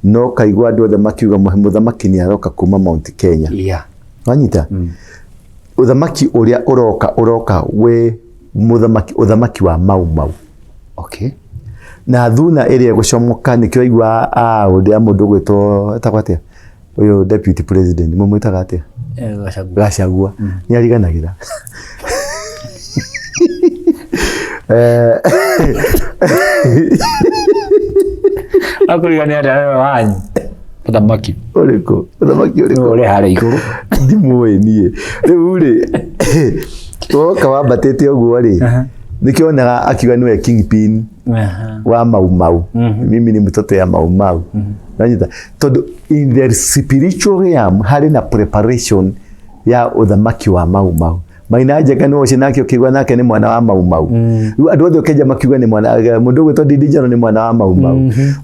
no ũkaigua andũ othe makiuga mũthamaki nĩ aroka kuma Mount Kenya. Wanyita? Ũthamaki ũrĩa ũroka, ũroka wĩ mũthamaki, ũthamaki wa Mau Mau. Na thuna ĩrĩa ĩgũcomoka, nĩkĩo waigua ũrĩa mũndũ ũgwĩtwo, etagwo atĩa ũyũ deputy president, mũmwĩtaga atĩa? Gachagua. Gachagua nĩ ariganagĩra. Akũrigania atĩa nĩwe wanyu mũthamaki? Ũrĩkũ mũthamaki ũrĩkũ? Ũrĩa harĩa igũrũ. Ndimũĩ niĩ. Rĩu rĩ, woka wambatĩte ũguo rĩ, nĩkĩo onaga akiuga nĩwe kingpin wa Mau Mau. Mimi ni mtoto ya Mau Mau. Nanyita tondũ in the spiritual realm harĩ na preparation ya ũthamaki wa Mau Mau. Maina Njenga nĩ ũcio nake ũkĩigua nake nĩ mwana wa Mau Mau. Rĩu andũ othe ũkĩenja makiuga nĩ mwana, mũndũ ũgwĩtwo Ndindi Njoro nĩ mwana wa Mau Mau.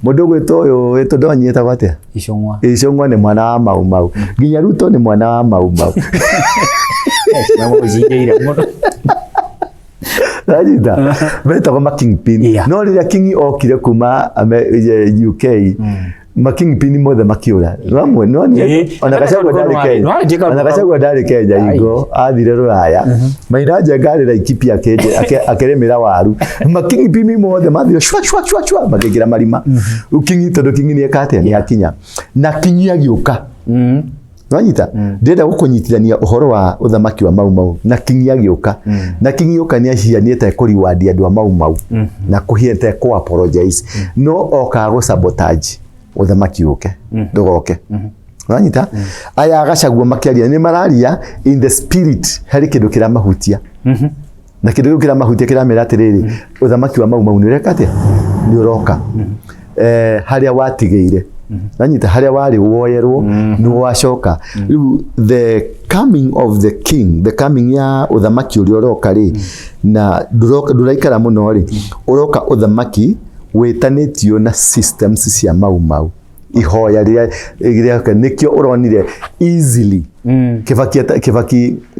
Mũndũ ũgwĩtwo ũyũ wĩtwo Ndonyi etagwo atĩa? Icũng'wa. Icũng'wa nĩ mwana wa Mau Mau. Nginya Ruto nĩ mwana wa Mau Mau. Ũcingĩire mũno. Nanyita metagwo ma kingpin. No rĩrĩa king okire kuma UK, ma kingpin mothe makiũra. Ramwe no ni ona Gachagua ndarĩ Kenya. Ona Gachagua ndarĩ Kenya ingo athire rũraya. Maina Njenga arĩ Laikipia akĩrĩmĩra waru. Ma kingpin mothe mathire shwa shwa shwa shwa makĩingĩra marima. Rĩu king tondũ king nĩ eka atĩa, nĩ akinya. Na king agĩũka. Nwanyita ndĩrenda gũkũnyitithania ũhoro wa ũthamaki wa Mau Mau na kingi agĩũka. Na kingi oka nĩ ahianĩte kũriwandi andũ a Mau Mau na kũhianĩte kũ apologize, no okaga gũ sabotage ũthamaki ũke ndũgoke. Nwanyita aya Gachagua makĩaria nĩ mararia in the spirit, harĩ kĩndũ kĩramahutia, na kĩndũ kĩu kĩramahutia kĩramera atĩrĩrĩ, ũthamaki wa Mau Mau nĩ ũreka atĩa, nĩ ũroka. Harĩa watigĩire, nanyita harĩa warĩ woyerwo nĩ wacoka. Rĩu the coming of the king, the coming ya ũthamaki ũrĩa ũroka rĩ, na ndũraikara mũno rĩ, ũroka ũthamaki wĩtanĩtio na systems cia Mau Mau. Ihoya rĩrĩa nĩkĩo ũronire easily Kibaki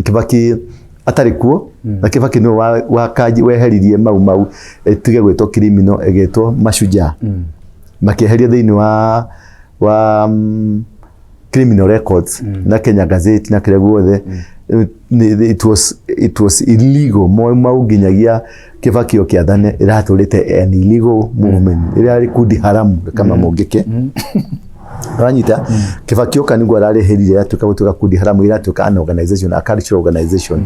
Kibaki atarĩ kuo, na Kibaki nĩwe wakaji weheririe Mau Mau ĩtige gwĩtwo criminal, ĩgĩtwo mashujaa, makĩeheria thĩinĩ wa criminal records na Kenya Gazette na kĩrĩa guothe. It was illegal. Mau Mau nginyagia Kibaki oke athane ĩratũrĩte an illegal movement, ĩrĩa kundi haramu kama mũngĩke. Uranyita Kibaki oka niguo ararĩhĩrire yatuĩka gũtuĩka kundi haramu, ĩratuĩka an organization, a cultural organization.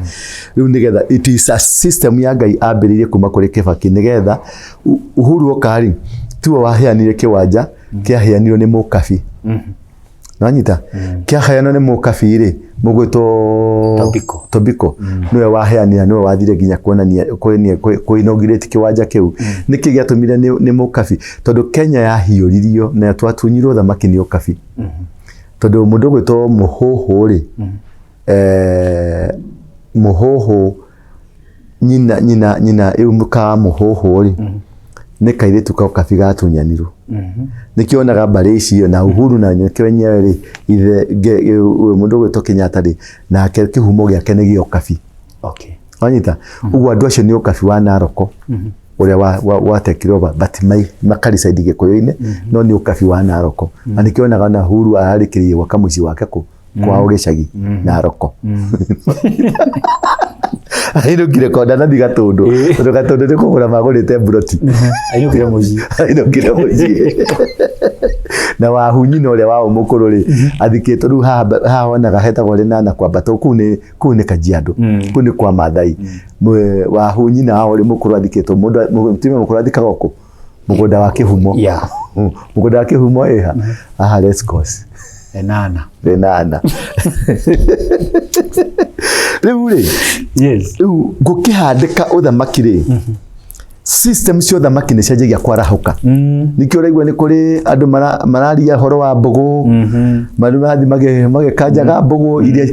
Rĩu nĩgetha it is a system ya Ngai ambĩrĩirie kuma kũrĩ Kibaki, nĩgetha Uhuru oka rĩ, tiwe waheanire kĩwanja, kĩaheanirwo nĩ Mũkabi. Nanyita kĩaheanwo nĩ Mũkabi rĩ, mũgwĩtwo Tobiko. Tobiko nĩwe waheanire, nĩwe wathire nginya kuonania kũ inaugurate kĩwanja kĩu. Nĩkĩ gĩatũmire nĩ Mũkabi? Tondũ Kenya yahiũririo na twatunyirwo thamaki nĩ ũkabi. Tondũ mũndũ ũgwĩtwo Mũhũhũ rĩ, Mũhũhũ nyina ĩu ka Mũhũhũ rĩ, nĩ kairĩtu ka ũkabi gatunyanirwo. Nĩkĩo onaga mbarĩ icio na Uhuru na nĩkĩo enyewe rĩ, ithe mũndũ ũgwĩtwo Kenyatta rĩ, nake kĩhumo gĩake nĩ gĩa ũkabi. Wanyita ũguo andũ acio nĩ ũkabi wa Naroko ũrĩa watekire over, but makaricaidi Gĩkũyũ-inĩ, no nĩ ũkabi wa Naroko. Na nĩkĩo onaga na Uhuru ararĩkĩrĩirie gwaka mũciĩ wake kũ kwao gĩcagi Naroko. Ainũkire kwa ndanathi Gatũndũ, tondũ Gatũndũ nĩ kũgũra magũrĩte mburoti. Ainũkire mũciĩ. Ainũkire mũciĩ. Na wahu nyina ũrĩa wao mũkũrũ rĩ, athikĩtwo rĩu haha wonaga hetagwo Rĩnana kwambata kũu nĩ Kajiado, kũu nĩ kwa Maathai. Wahu nyina wao ũrĩa mũkũrũ athikĩtwo, mũndũ mũtumia mũkũrũ athikagwo kũ? Mũgũnda wa kĩhumo. Mũgũnda wa kĩhumo ĩha haha Race Course. Lenana. Lenana. Rĩu rĩ, rĩu gũkĩhandĩka ũthamaki rĩ, system cia ũthamaki nĩ cianjagia kwarahũka. Nĩkĩo ũraigua nĩ kũrĩ andũ mararia ũhoro wa mbũgũ, marathiĩ magĩkanjaga mbũgũ iria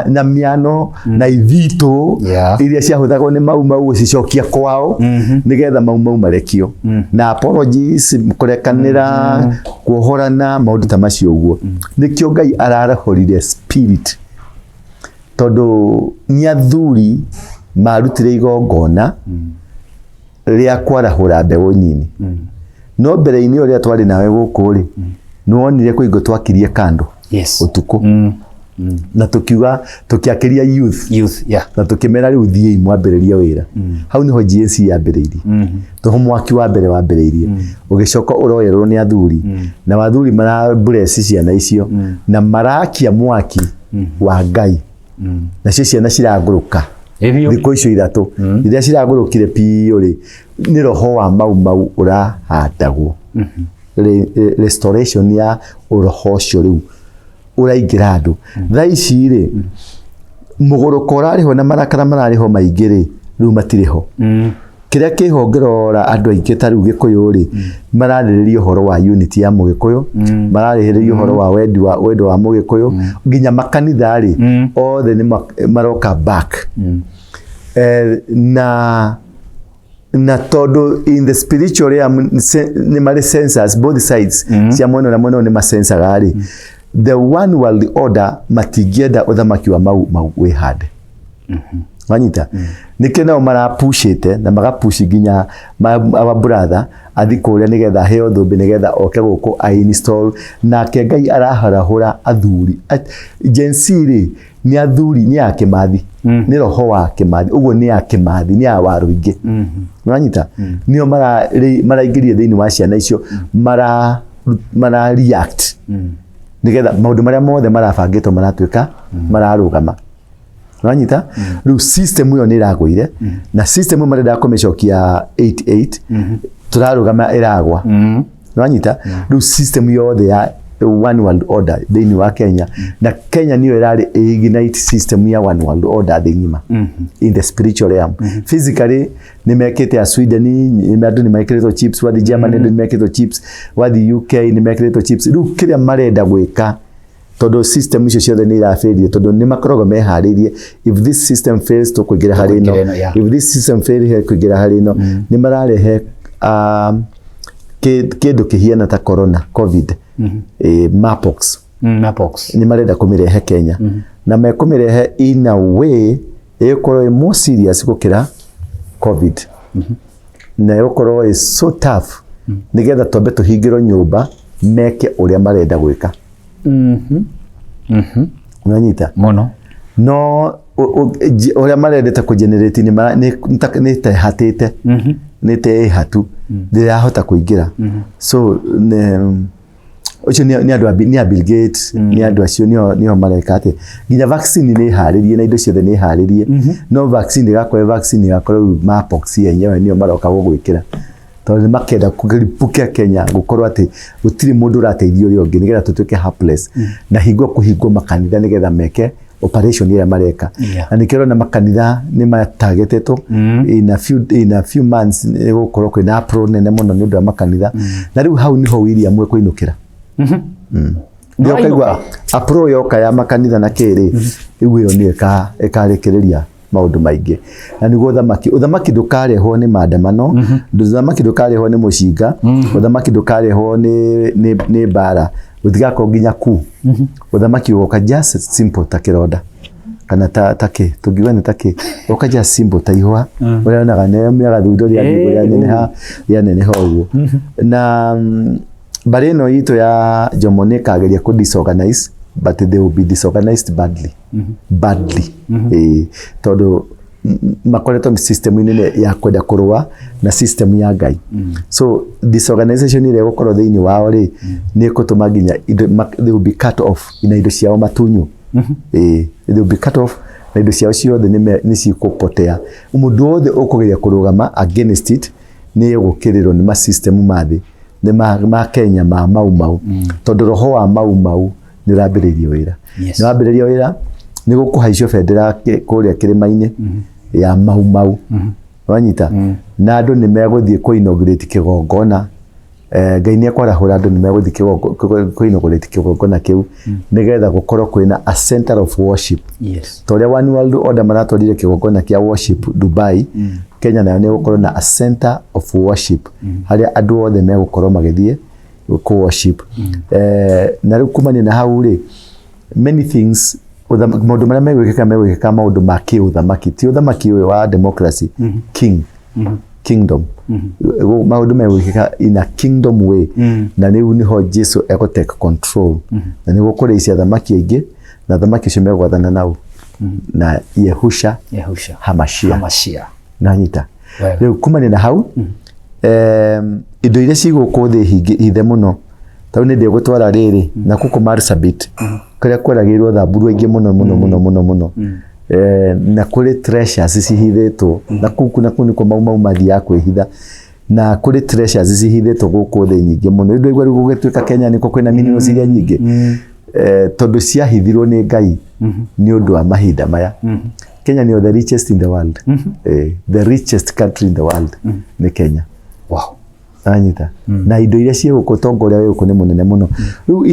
na mĩano na ithitũ iria ciahũthagwo nĩ Mau Mau gũcicokia kwao, nĩgetha Mau Mau marekio na apologies, kũrekanĩra, kuohorana, maũndũ ta macio ũguo. Nĩkĩo Ngai ararahũrire spirit, tondũ nĩ athuri marutire igongona rĩa kwarahũra mbeũ nini. No mbere-inĩ ũrĩa twarĩ nawe gũkũ rĩ, nĩ wonire kwĩ hingo twakirie kando ũtukũ na tũkiuga tũkĩakĩria youth, Youth, yeah. na tũkĩmera rĩu thiĩi mwambĩrĩrie wĩra. Hau nĩho GNC yambĩrĩirie, toho mwaki wa mbere wambĩrĩirie, ũgĩcoka ũroyerwo nĩ athuri, na athuri marabless ciana icio na marakia mwaki wa Ngai, nacio ciana ciragũrũka. Ĩ biũ. Thikũ icio 3 iria ciragũrũkire biũ rĩ, nĩ roho wa Mau Mau ũrahandagwo. Restoration ya roho ũcio rĩu ũraingĩra andũ. Thaa ici rĩ, mũgũrũko ũrarĩho na marakara mararĩho maingĩ rĩ, rĩu matirĩ ho. Kĩrĩa kĩho ngĩrora andũ aingĩ ta rĩu Gĩkũyũ rĩ, mararĩrĩria ũhoro wa unity ya Mũgĩkũyũ, mararĩrĩria ũhoro wa wendi wa wendo wa Mũgĩkũyũ, nginya makanitha rĩ, othe nĩ maroka back. Na tondũ in the spiritual realm nĩ marĩ sensors both sides cia mwena na mwena nĩ masensaga rĩ, the one world order matingĩenda ũthamaki wa Mau Mau wĩhande. Wanyita? Nĩkĩo nao marapushĩte na magapushi nginya our brother athi kũrĩa nĩgetha aheo thũmbĩ nĩgetha oke gũkũ a install. Nake Ngai araharahũra athuri. Gen Z rĩ, nĩ athuri, nĩ a Kĩmathi, nĩ roho wa Kĩmathi, ũguo nĩ a Kĩmathi, nĩ a Waruingĩ. Wanyita? Nĩo maraingĩria thĩinĩ wa ciana icio, mara react nĩgetha maũndũ marĩa mothe marabangĩtwo maratuĩka mararũgama. Wanyita? Rĩu system ĩyo nĩ ĩragũire, na system ĩyo marenda kũmĩcokia 88 tũrarũgama ĩragwa. Wanyita? Rĩu system yothe ya one world order thĩinĩ wa Kenya, na Kenya nĩyo ĩrarĩ ignite system ya one world order thĩ ng'ima in the spiritual realm. Physically nĩ mekĩte a Sweden, andũ nĩ mekĩrĩtwo chips, wathi Germany andũ nĩ mekĩrĩtwo chips, wathi UK nĩ mekĩrĩtwo chips. Rĩu kĩrĩa marenda gwĩka, tondũ system icio ciothe nĩ irabĩrire, tondũ nĩ makoragwo meharĩirie, if this system fails tũkũingĩra harĩ ĩno, Tũkũingĩra ĩno, yeah. if this system fails kũingĩra harĩ ĩno. Nĩ mararehe kĩndũ kĩhiana ta corona, COVID, mpox. Mpox. Nĩ marenda kũmĩrehe Kenya, na mekũmĩrehe in a way ĩgũkorwo ĩ more serious gũkĩra COVID, na ĩgũkorwo ĩ so tough nĩgetha twambe tũhingĩrwo nyũmba meke ũrĩa marenda gwĩka. Unanyita? Mũno. No ũrĩa marendete kũ generate nĩ ta ĩhatĩte, nĩ ta ĩhatu ndĩrahota kũingĩra. So ũcio nĩ andũ nĩ a Bill Gates, nĩ andũ acio nĩo mareka atĩ nginya vaccine nĩ ĩharĩrie na indo ciothe nĩ ĩharĩrie, no vaccine ĩgakorwo vaccine ĩgakorwo rĩu mpox yenyewe nĩyo maroka gũgwĩkĩra, tondũ nĩ makenda kũripũkia Kenya gũkorwo atĩ gũtirĩ mũndũ ũrateithia ũrĩa ũngĩ, nĩgetha tũtuĩke helpless na hingwo kũhingwo makanitha nĩgetha meke operation ĩrĩa mareka. Na nĩkĩo ũrona makanitha nĩ matagetetwo in a few months nĩ gũkorwo kwĩna uproar nene mũno nĩ ũndũ wa makanitha. Na rĩu hau nĩho William ekũinũkĩra. Nĩ ũkaigua uproar yoka ya makanitha na kĩrĩ, rĩu ĩyo nĩyo ĩkarĩkĩrĩria maũndũ maingĩ. Na nĩguo ũthamaki ndũkarehwo nĩ maandamano, ũthamaki ndũkarehwo nĩ mũcinga, ũthamaki ndũkarehwo nĩ mbara, gũtigakorwo nginya ku ũthamaki ũgoka just simple ta kĩronda kana ta kĩ tũngiuga nĩ ta kĩ ũgoka just simple ta ihũa ũrĩa onaga nĩ mĩaga thundo rĩaneneha rĩaneneha ũguo. Na mbarĩ ĩno itũ ya Jomo nĩ ĩkageria kũ disorganize, but they will be disorganized badly, badly. Ĩĩ, tondũ makoretwo system-inĩ ya kwenda kũrũa na system ya Ngai. So disorganization ĩrĩa ĩgũkorwo thĩinĩ wao rĩ, nĩ ĩgũtũma nginya indo they will be cut off na indo ciao matunywo. Ĩĩ, they will be cut off na indo ciao ciothe nĩ cikũpotea. Mũndũ wothe ũkũgeria kũrũgama against it nĩ egũkĩrĩrwo nĩ ma system ma thĩ, nĩ ma Kenya ma Mau Mau, tondũ roho wa Mau Mau nĩ ũrambĩrĩirie wĩra. Nĩ wambĩrĩria wĩra nĩ gũkũhaicio bendera kũrĩa kĩrĩma-inĩ ya Mau Mau. Wanyita? Na andũ nĩ megũthiĩ kũ inaugurate kĩgongona. Ngai nĩ ekwarahũra andũ nĩ megũthiĩ kũ inaugurate kĩgongona kĩu nĩgetha gũkorwo kwĩna a center of worship. Ta ũrĩa One World Order maratwarire kĩgongona kĩa worship Dubai, Kenya nayo nĩ ĩgũkorwo na a center of worship harĩa andũ othe megũkorwo magĩthiĩ kũ worship. Na rĩu kumania na hau rĩ, many things, maũndũ marĩa megwĩkĩka maũndũ ma kĩũthamaki, ti ũthamaki ũyũ wa democracy, kingdom. Maũndũ megwĩkĩka in a kingdom way, na rĩu nĩho Jesu egũ take control, na nĩguo kũrĩicia athamaki aingĩ, na athamaki acio megwathana nau na Yehusha Yahusha Hamashia. Hamashia. Nanyita? Wega. Rĩu kumania na hau, indo iria ci gũkũ thĩ hithe mũno, tondũ nĩ ndĩgũtwara rĩrĩ na gũkũ Marsabit kũrĩa kweragĩirwo Thamburu aingĩ mũno mũno mũno mũno mũno. Na kũrĩ treasures cihithĩtwo na kũu na kũu nĩkuo mau mau mathiaga kwĩhitha, na kũrĩ treasures cihithĩtwo gũkũ thĩ nyingĩ mũno. Rĩu ndwaigua rĩu gũgĩtuĩka Kenya nĩkuo kwĩna minerals iria nyingĩ, tondũ ciahithirwo nĩ Ngai nĩ ũndũ wa mahinda maya. Kenya nĩyo the richest in the world. The richest country in the world nĩ Kenya. Wow. Anyita na indo iria ciĩ gũkũ, ũtonga ũrĩa wĩ gũkũ nĩ mũnene mũno. Rĩu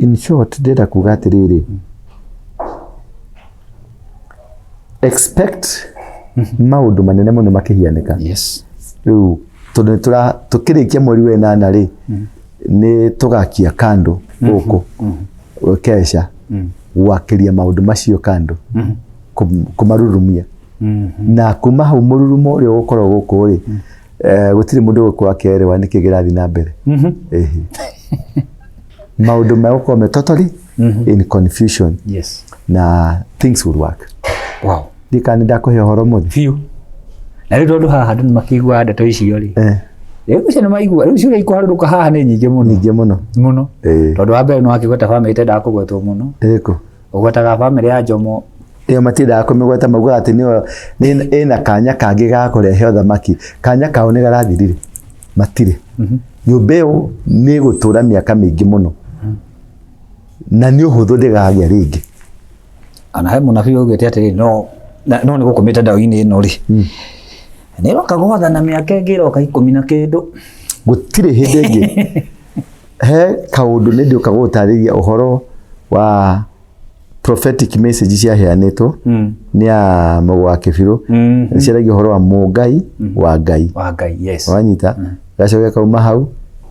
in short, ndĩrenda kuga atĩrĩrĩ, expect maũndũ manene mũno makĩhianĩka. Rĩu tondũ nĩ tũra tũkĩrĩkia mweri wa ĩnana rĩ, nĩ tũgakia kando gũkũ kesha gwakĩria maũndũ macio kando, kũmarurumia, na kuma hau mũrurumo ũrĩa ũgũkorwo gũkũ rĩ, gũtirĩ mũndũ ũgũkorwo akĩerewa nĩkĩ kĩrathiĩ na mbere. Ĩhĩ. Maũndũ megũkorwo me totally in confusion na things will work. Ndikana nĩ ndakũhe ũhoro mũthĩ. Biũ. Na rĩu tondũ haha andũ nĩ makĩiguaga ndeto icio rĩ, rĩu icio nĩ maigua, rĩu ciũria ikũharũrũka haha nĩ nyingĩ mũno. Nyingĩ mũno. Mũno. Tondũ wa mbere nĩ wakĩgweta bamĩrĩ ĩtendaga kũgwetwo mũno. Ĩrĩkũ? Ũgwetaga bamĩrĩ ya Njomo. Ĩyo matiendaga kũmĩgweta, maugaga atĩ nĩyo ĩna kanya kangĩ ga kũrehe ũthamaki. Kanya kao nĩ garathirire, matirĩ. Nyũmba ĩyo nĩ ĩgũtũra mĩaka mĩingĩ mũno na nĩ ũhũthũ ndĩgagĩa rĩngĩ. Ona he mũnabii augĩte atĩrĩrĩ, no no nĩ gũkũ mĩtandao-inĩ ĩno rĩ, nĩ ĩroka gwathana mĩaka ĩngĩ ĩroka 10 na kĩndũ. Gũtirĩ hĩndĩ ĩngĩ. He kaũndũ nĩ ndĩũka gũgũtarĩria ũhoro wa prophetic message ciaheanĩtwo nĩ a Mũgũ wa Kĩbirũ. Ciaragia ũhoro wa mũngai wa Ngai. Wa Ngai, yes. Wanyita, gacoke kauma hau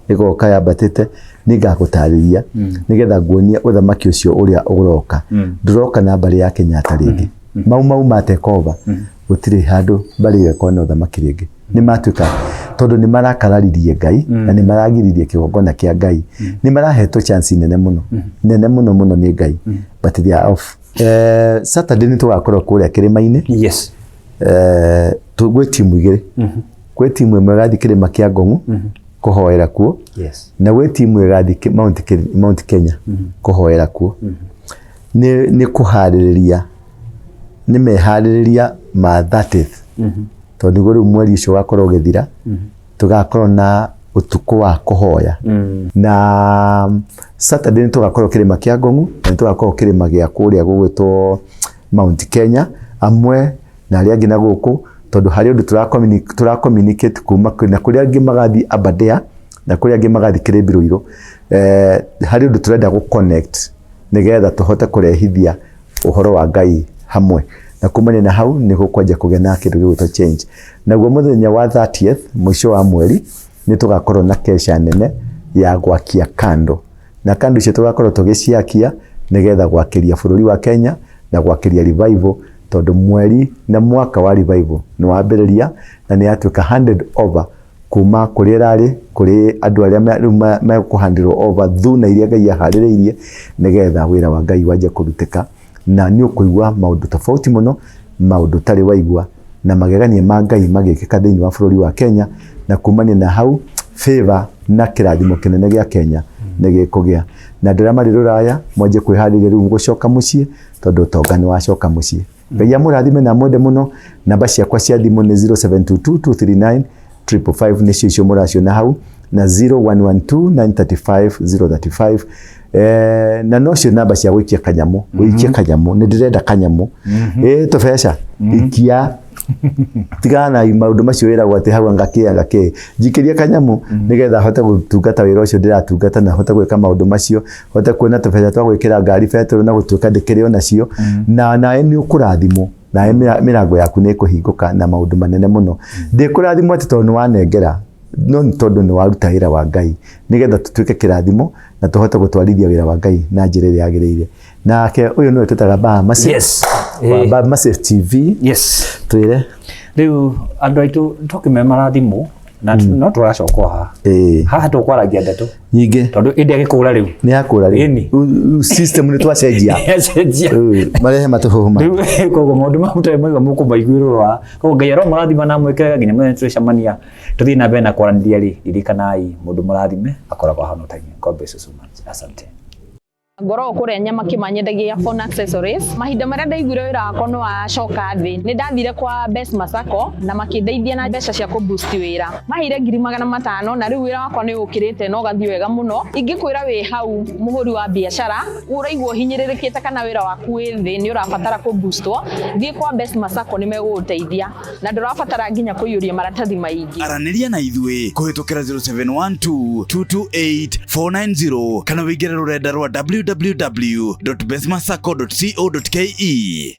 ĩgoka yambatĩte, nĩngagũtarĩria nĩgetha nguonie ũthamaki ũcio ũrĩa ũroka. Ndũroka na mbarĩ ya Kenyatta rĩngĩ. Mau mau ma take over, gũtirĩ handũ mbarĩ ĩyo ĩkorwo na ũthamaki rĩngĩ. Nĩ matuĩka tondũ nĩ marakararirie Ngai na nĩ maragiririe kĩgongona kĩa Ngai. Nĩ marahetwo chance nene mũno, nene mũno mũno nĩ Ngai, but they are off. Saturday nĩ tũgakorwo kũrĩa kĩrĩma-inĩ. Gwĩ timu igĩrĩ. Gwĩ timu ĩmwe ĩgathiĩ kĩrĩma kĩa Ngong'u kũhoera kuo, na gwĩ timu ĩgathiĩ Mount Kenya kũhoera kuo. Nĩ kũharĩrĩria, nĩ meharĩrĩria ma 30th, tondũ nĩguo rĩu mweri ũcio ũgakorwo ũgĩthira, tũgakorwo na ũtukũ wa kũhoya. Na Saturday nĩ tũgakorwo kĩrĩma kĩa Ngong'u na nĩ tũgakorwo kĩrĩma gĩa kũrĩa gũgwĩtwo Mount Kenya, amwe na arĩa angĩ na gũkũ, tondũ harĩ ũndũ tũra communicate kuma na kũrĩa angĩ magathiĩ Aberdare na kũrĩa angĩ magathiĩ Kĩrĩmbirũirũ. Harĩ ũndũ tũrenda gũ connect nĩgetha tũhote kũrehithia ũhoro wa Ngai hamwe, na kumania na hau nĩ gũkwanjia kũgĩa na kĩndũ gĩgwĩtwo change. Naguo mũthenya wa 30th, mũico wa mweri, nĩ tũgakorwo na kesha nene ya gwakia kando, na kando icio tũgakorwo tũgĩciakia nĩgetha gwakĩria bũrũri wa Kenya na gwakĩria revival, tondũ mweri na mwaka wa revival nĩ wambĩrĩria na nĩ yatuĩka handed over kuma kũrĩa ĩrarĩ kũrĩ andũ arĩa rĩu mekũhandirwo over thuna iria Ngai aharĩrĩirie nĩgetha wĩra wa Ngai wanjie kũrutĩka. Na nĩ ũkũigua maũndũ tofauti mũno, maũndũ ũtarĩ waigua, na magegania ma Ngai magĩkĩka thĩinĩ wa bũrũri wa Kenya, na kumania na hau favor na kĩrathimo kĩnene gĩa Kenya nĩ gĩkũgĩa. Na andũ arĩa marĩ rũraya mwanjie kwĩharĩria rĩu gũcoka mũciĩ, tondũ ũtonga nĩ wacoka mũciĩ. Ngai amũrathime na amwende mũno. Namba ciakwa cia thimũ nĩ 0722 239 555, nĩcio icio mũraciona hau, na 0112 935 035. Na nocio namba cia gũikia kanyamũ. Ũikie kanyamũ, nĩ ndĩrenda kanyamũ. Tũbeca ikia, tigana na maũndũ macio wĩragwo atĩ hau anga kĩ anga kĩ, njikĩria kanyamũ nĩgetha hote gũtungata wĩra ũcio ndĩratungata, na hote gwĩka maũndũ macio, hote kuona tũbeca twa gwĩkĩra ngari betũrũ na gũtuĩka ndĩkĩrĩ o nacio. Na nawe nĩ ũkũrathimwo, nawe mĩrango yaku nĩ ĩkũhingũka na maũndũ manene mũno. Ndĩkũrathimwo atĩ tondũ nĩ wanengera, no nĩ tondũ nĩ waruta wĩra wa Ngai nĩgetha tũtuĩke kĩrathimo na tũhote gũtwarithia wĩra wa Ngai na njĩra ĩrĩa yagĩrĩire. Nake ũyũ nĩwe twĩtaga Baba Massive. Wa Baba Massive TV. Twĩre. Rĩu andũ aitũ tũkĩme marathimũ na no tũracoka haha. Haha tũkwaragia ndeto nyingĩ, tondũ ĩndĩ agĩkũra rĩu. Nĩ yakũra rĩu. Ĩni. System nĩ twacenjia. Acenjia. Marehe matũhũhũ ma. Rĩu koguo maũndũ mau mũtarĩ mwaigua mũkũmaiguĩrwo haha. Koguo Ngai aromũrathima na amwĩkĩre nginya mũthenya twĩcemania tũthiĩ na mbere na kwaranĩria rĩ, ririkanai mũndũ mũrathime akoragwo ahana ta inyuĩ. God bless you so much. Asante. Ngoragwo kũrĩa Nyamakima nyendagia phone accessories. Mahinda marĩa ndaiguire wĩra wakwa nĩ wacoka thĩ, nĩ ndathire kwa Besma Sacco na makĩndeithia na mbeca cia kũ boost wĩra. Maheire 500,000 na rĩu wĩra wakwa nĩ ũkĩrĩte na ũgathiĩ wega mũno. Ingĩkwĩra wĩ hau mũhũri wa biacara ũraigua ũhinyĩrĩrĩkĩte kana wĩra waku wĩ thĩ nĩ ũrabatara kũ boostwo, thiĩ kwa Besma Sacco nĩ megũgũteithia na ndũrabatara nginya kũiyũria maratathi maingĩ. Aranĩria na ithuĩ kũhĩtũkĩra 0712 228 490 kana wĩingĩre rũrenda rwa www.besmasacco.co.ke.